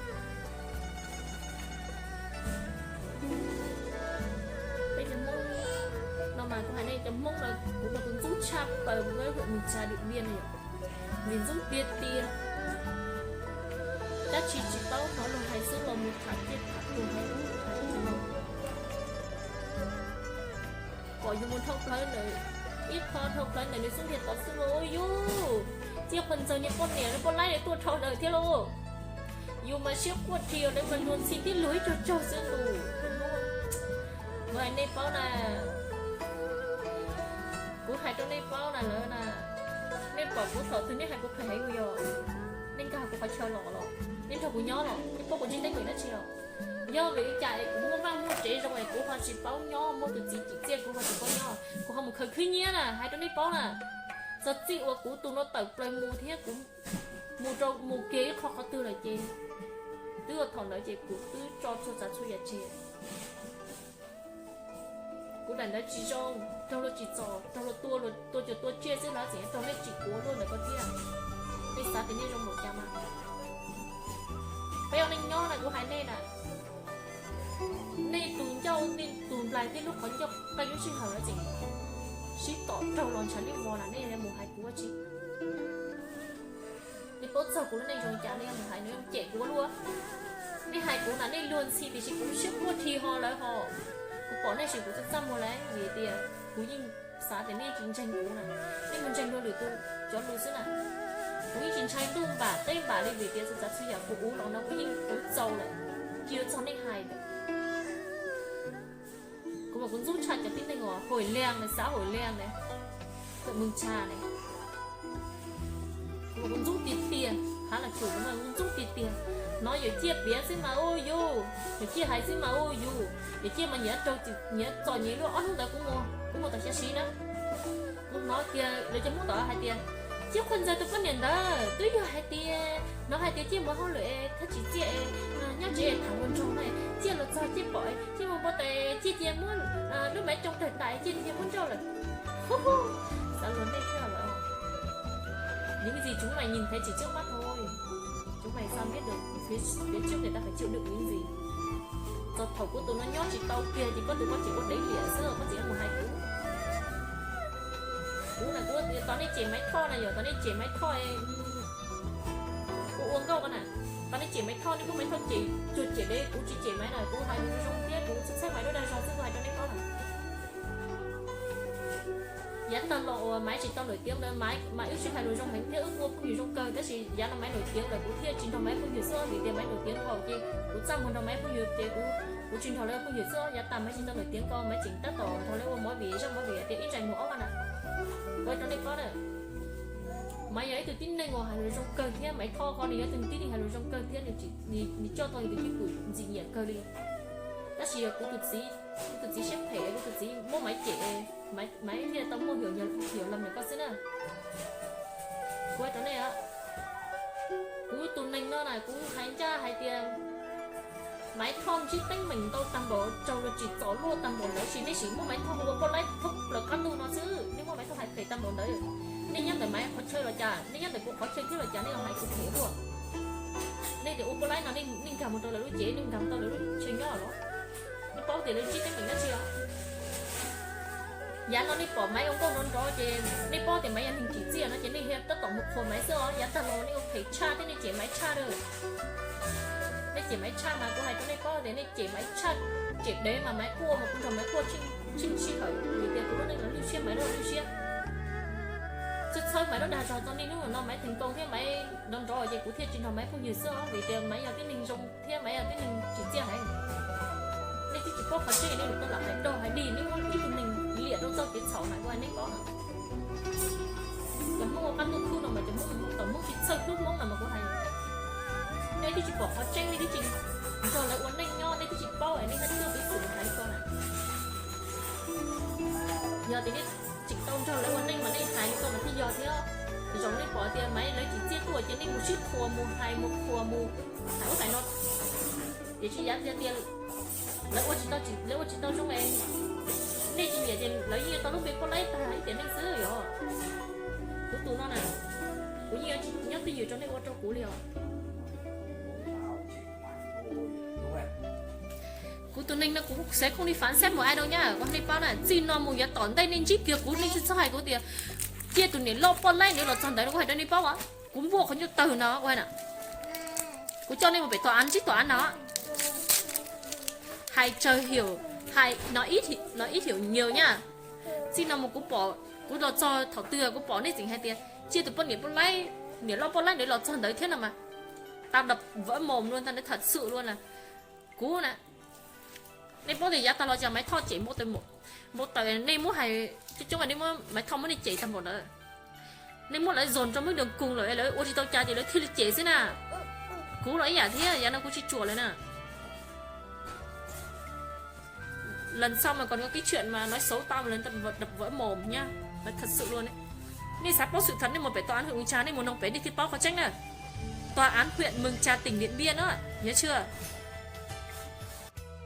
Peb cov Hmoob no mas kuv hais nej cov Hmoob no, kuv mas kuv ntxub tshaj plaws mus rau hwm Mws Tsa Dim Npiaj no yom. Vim ntxub tiag tiag, dab tsi tsis paub hnov luag hais xwb los mus tham ciaj tham tuag hais ub hais no. Kom yus mus dhau plawv ntawm, ib qho dhau plawv ntawm nws xub ntiag tod xwb los yus, ciaj qhov ntxawg niag poj niam poj laib tuaj dhau ntawd thiab lauj. Yus mas siab quaj dhi lawv mas luag ntxhi tib luag ib co tsaug xwb tus. Kuv hais nej paub na, kuv hais rau nej paub na lawm na, nej pom kuv thaum twg nej hais kuv phem heev yog nej nkag kuv qhov chaw los los nej nrog kuv nyob los nej paub kuv ntsib teeb meem dab tsi los. Yog vim li cas es kuv muaj vaj muaj tsev zoo es kuv ho tsis paub nyob, muaj tus txiv tsim txiaj kuv ho tsis paub nyob, kuv ho mus khaws khwb nyiab na, hais rau nej paub na. Txog txij uas kuv tus no tawm plaws mus thiab kuv mus rau mus kiag ib qho qhov twg lawm ces twb ua thaum ntawd ces kuv twb tso txhua tsav txhua yam tseg. Kuv daim ntawd tsis zoo, raug luag tsim txom, raug luag tua, tua cuag tua tsiaj xwb los tseem raug nej tsim kuv luaj ntawd ko thiab. Nej xav tias nej zoo npaum cas mas. Peb ua neej nyob na kuv hais nej na, nej tus ncauj nej tus nplaig thiab lub qhov ncauj qe lub sij hawm tseem sib tom raug los ntshav nej vos na, nej mus hais kuv ua tsi? Nej paub txog kuv lub neej zoo li cas nej mus hais, nej cem kuv ua luaj. Nej hais kuv na nej luag ntxhi tiam sis kuv siab quaj dhi ho lawm ho. Kuv pom nej sim kuv txaj txaj muag lawm vim tias kuv yeej xav tias nej tsis ntseeg kuv na, nej mus ntseeg luag lwm tus cov lus xwb na. Kuv yeej tsis ntshai ntuj npam teb npam li vim tias txhua tsav txhua yam kuv ua los no kuv yeej ua txaus lawm, tsis yuav txog nej hais. Kuv mas kuv ntxub tshaj cov tib neeg uas Hauj Lias na, xav Hauj Lias na, Hauj Mws Tshas na. Kuv mas kuv ntxub tiag tiag, hav las tshum kuv mas kuv ntxub tiag tiag. Hnov yawm ciaj piav xwb mas ua yus, yawm ciaj hais xwb mas ua yus, yawm ciaj mas nyiam raug nyiam txom nyem luaj. Ob hnub ntawd kuv mus, kuv mus tom xya siv na, kuv hnov tias lawv cov Hmoob tom hais tias, Ciaj Quaj Ntxawg tus poj niam ntawd twb yog hais tias hnov hais tias ciaj mus hauj lwm es thaj tsim txiaj es nyob tsev es tham hluas nraug no, ciaj los txog ciaj pom ciaj mus npau taws ciaj cia muab lub maiv coo tawg tas ciaj cia muab nrauj lawm. Xav luag nej thiab lawm. Những gì chúng mày nhìn thấy chỉ trước mắt thôi. Chúng mày sao biết được phía, phía trước người ta phải chịu đựng những gì. Txog thaum kuv tus no nyob tsis tau kiag ces koj tus koj tseem ua dev liam xwb koj tseem mus hais kuv. Kuv na kuv tos nej cem Maiv Thoj na, yog tos nej cem Maiv Thoj, kuv ua nkauj na, tos nej cem Maiv Thoj, nej muab Maiv Thoj cem cuag cem dev, kuv tsis cem Maiv na, kuv hais zoo thiab kuv txhawb txhawb Yav tag los uas Maiv tsis tau nổi tiếng ntawd, Maiv wb sib hais lus zoo heev thiab wb ua phooj ywg zoo kawg, tab sis yav no Maiv nổi tiếng lawm kuv thiaj tsis nrog Maiv phooj ywg xwb, vim tias Maiv nổi tiếng thaum ces kuv txaj muag nrog Maiv phooj ywg ces kuv, kuv tsis nrog lawv phooj ywg xwb. Yav tas Maiv tsis tau nổi tiếng ko Maiv tseem tab tom nrog lawv ua movie, zaj movie tias ib ntsais muag ob na. Kuv hais rau nej paub na, Maiv yog ib tug tib neeg uas hais lus zoo kawg thiab Maiv Thoj ko nws yog ib tug tib neeg hais lus zoo kawg thiab nws coj tau nws tus cwj pwm ntxim nyiam kawg li. Tab sis yog kuv tus txiv, kuv tus txiv siab phem, kuv tus txiv muab Maiv cem, Maiv thiaj tau muaj hwm lawm ko xwb na. Kuv hais rau nej, kuv tus neeg no na kuv hais ncaj hais tias Maiv Thoj ntsib teeb meem ntau tag npaum, raug luag tsim txom luaj tag npaum ntawd, tab sis nej sim muab Maiv Thoj ua poj laib thoob plaws qab ntuj no xwb, nej muab Maiv Thoj hais phem tag npaum ntawd. Nej nyob ntawm Maiv qhov chaw los cas, nej nyob ntawm kuv qhov chaw thiab los cas, nej los hais kuv phem luaj. Nej tias ua poj laib no nej nkag mus rau lawv lub cev, nej nkag mus tau lawv lub chaw nyob los? Nej paub tias lawv ntsib teeb meem dab tsi os? Yav no nej pom Maiv ua nkauj nrov nrov ces nej paub tias Maiv yog neeg tsim txiaj no ces nej tab tom mus qhuas Maiv xwb os. Yav tag los nej ua phem tshaj thiab nej cem Maiv tshaj lawm. Nej cem Maiv tshaj mas kuv hais rau nej paub tias nej cem Maiv tshaj, cem dev mas Maiv quaj mas kuv nrog Maiv quaj tsheej sij hawm, vim tias kuv lub neej los lwj siab Maiv los lwj siab. Txhawb txhawb Maiv lub dag zog txog niaj hnub no Maiv theem nkaus thiab Maiv nrov nrov ces kuv thiaj tsis nrog Maiv phooj ywg xwb os, vim tias Maiv yog tib neeg zoo thiab Maiv yog tib neeg tsim txiaj heev. Nej twb tsis paub qhov tseeb, nej lam hais dog hais dig, nej muab ib tug neeg liam rau txoj kev txhaum na, kuv hais nej paub. Cov Hmoob ua qab ntuj khwb no mas cov Hmoob tau Hmoob tsis txhawj hlub Hmoob no mas kuv hais. Nej twb tsis pom qhov tseeb, nej twb tsis nrog lawv ua neej nyob, nej twb tsis paub es nej hais tuaj piv xwm hais li ko na. Yog tias nej tseem tau nrog lawv ua neej mas nej hais li ko mas thiaj yog thiab. Zoo nej pom tias Maiv lawv tsim txiaj tuaj ces nej mus sib qhuas mus hais mus qhuas mus hais ub hais no. Tiam sis yav tias lawv ua tsis tau, lawv ua tsis tau zoo es nej tsis nyiam ces lawv yeej yuav tau lub npe poj laib tag ib tiam neej xwb yog. Kuv tus no na, kuv yeej yuav tsis nyob twj ywm rau nej ua rau kuv li os. Kuv tus neeg no kuv xav kooj li fav xab mus ai rau nyab, kuv hais nej paub na, txij no mus yav tom ntej nej ntsib kiag kuv nej tsis txhob hais kuv tias cia tus niam loj poj laib nws los txog ntawd, kuv hais rau nej paub as. Kuv npuaj qhov nyuj tawg no ua na, kuv coj nej mus pem tòa án ntsib tòa án no. Hais tsawg hais, nói ít thì nhiều nha. Txij no mus kuv pom, kuv los txog thaum twg kuv pom nej tseem hais tias cia tus poj niam poj laib, niam loj poj laib nws los txog ntawd thiab no mas tao đập vỡ mồm luôn, tao nói thật sự luôn là kuv na, nej paub tias yav tag los cas Maiv Thoj cem npau taws, npau taws nej muab hais coob coob, nej muab Maiv Thoj muab nej cem tag npaum ntawd. Nej muab lawv dồn trong mấy đường cùng lawm, lawv ua tsis tau cas ces lawv thiaj li cem xwb na. Kuv los ib yam thiab, yav no kuv tsis tsuam lawm na. Lần sau mà còn có cái chuyện mà nói xấu tao mà đập vỡ mồm nhá, nói thật sự luôn đấy. Nej xav paub sự thật nej mus pem tòa án huyện Mường Chà, nej mus noog pem nej thiaj paub qhov tseeb na. Tòa án huyện Mường Chà, tỉnh Điện Biên đó, nhớ chưa?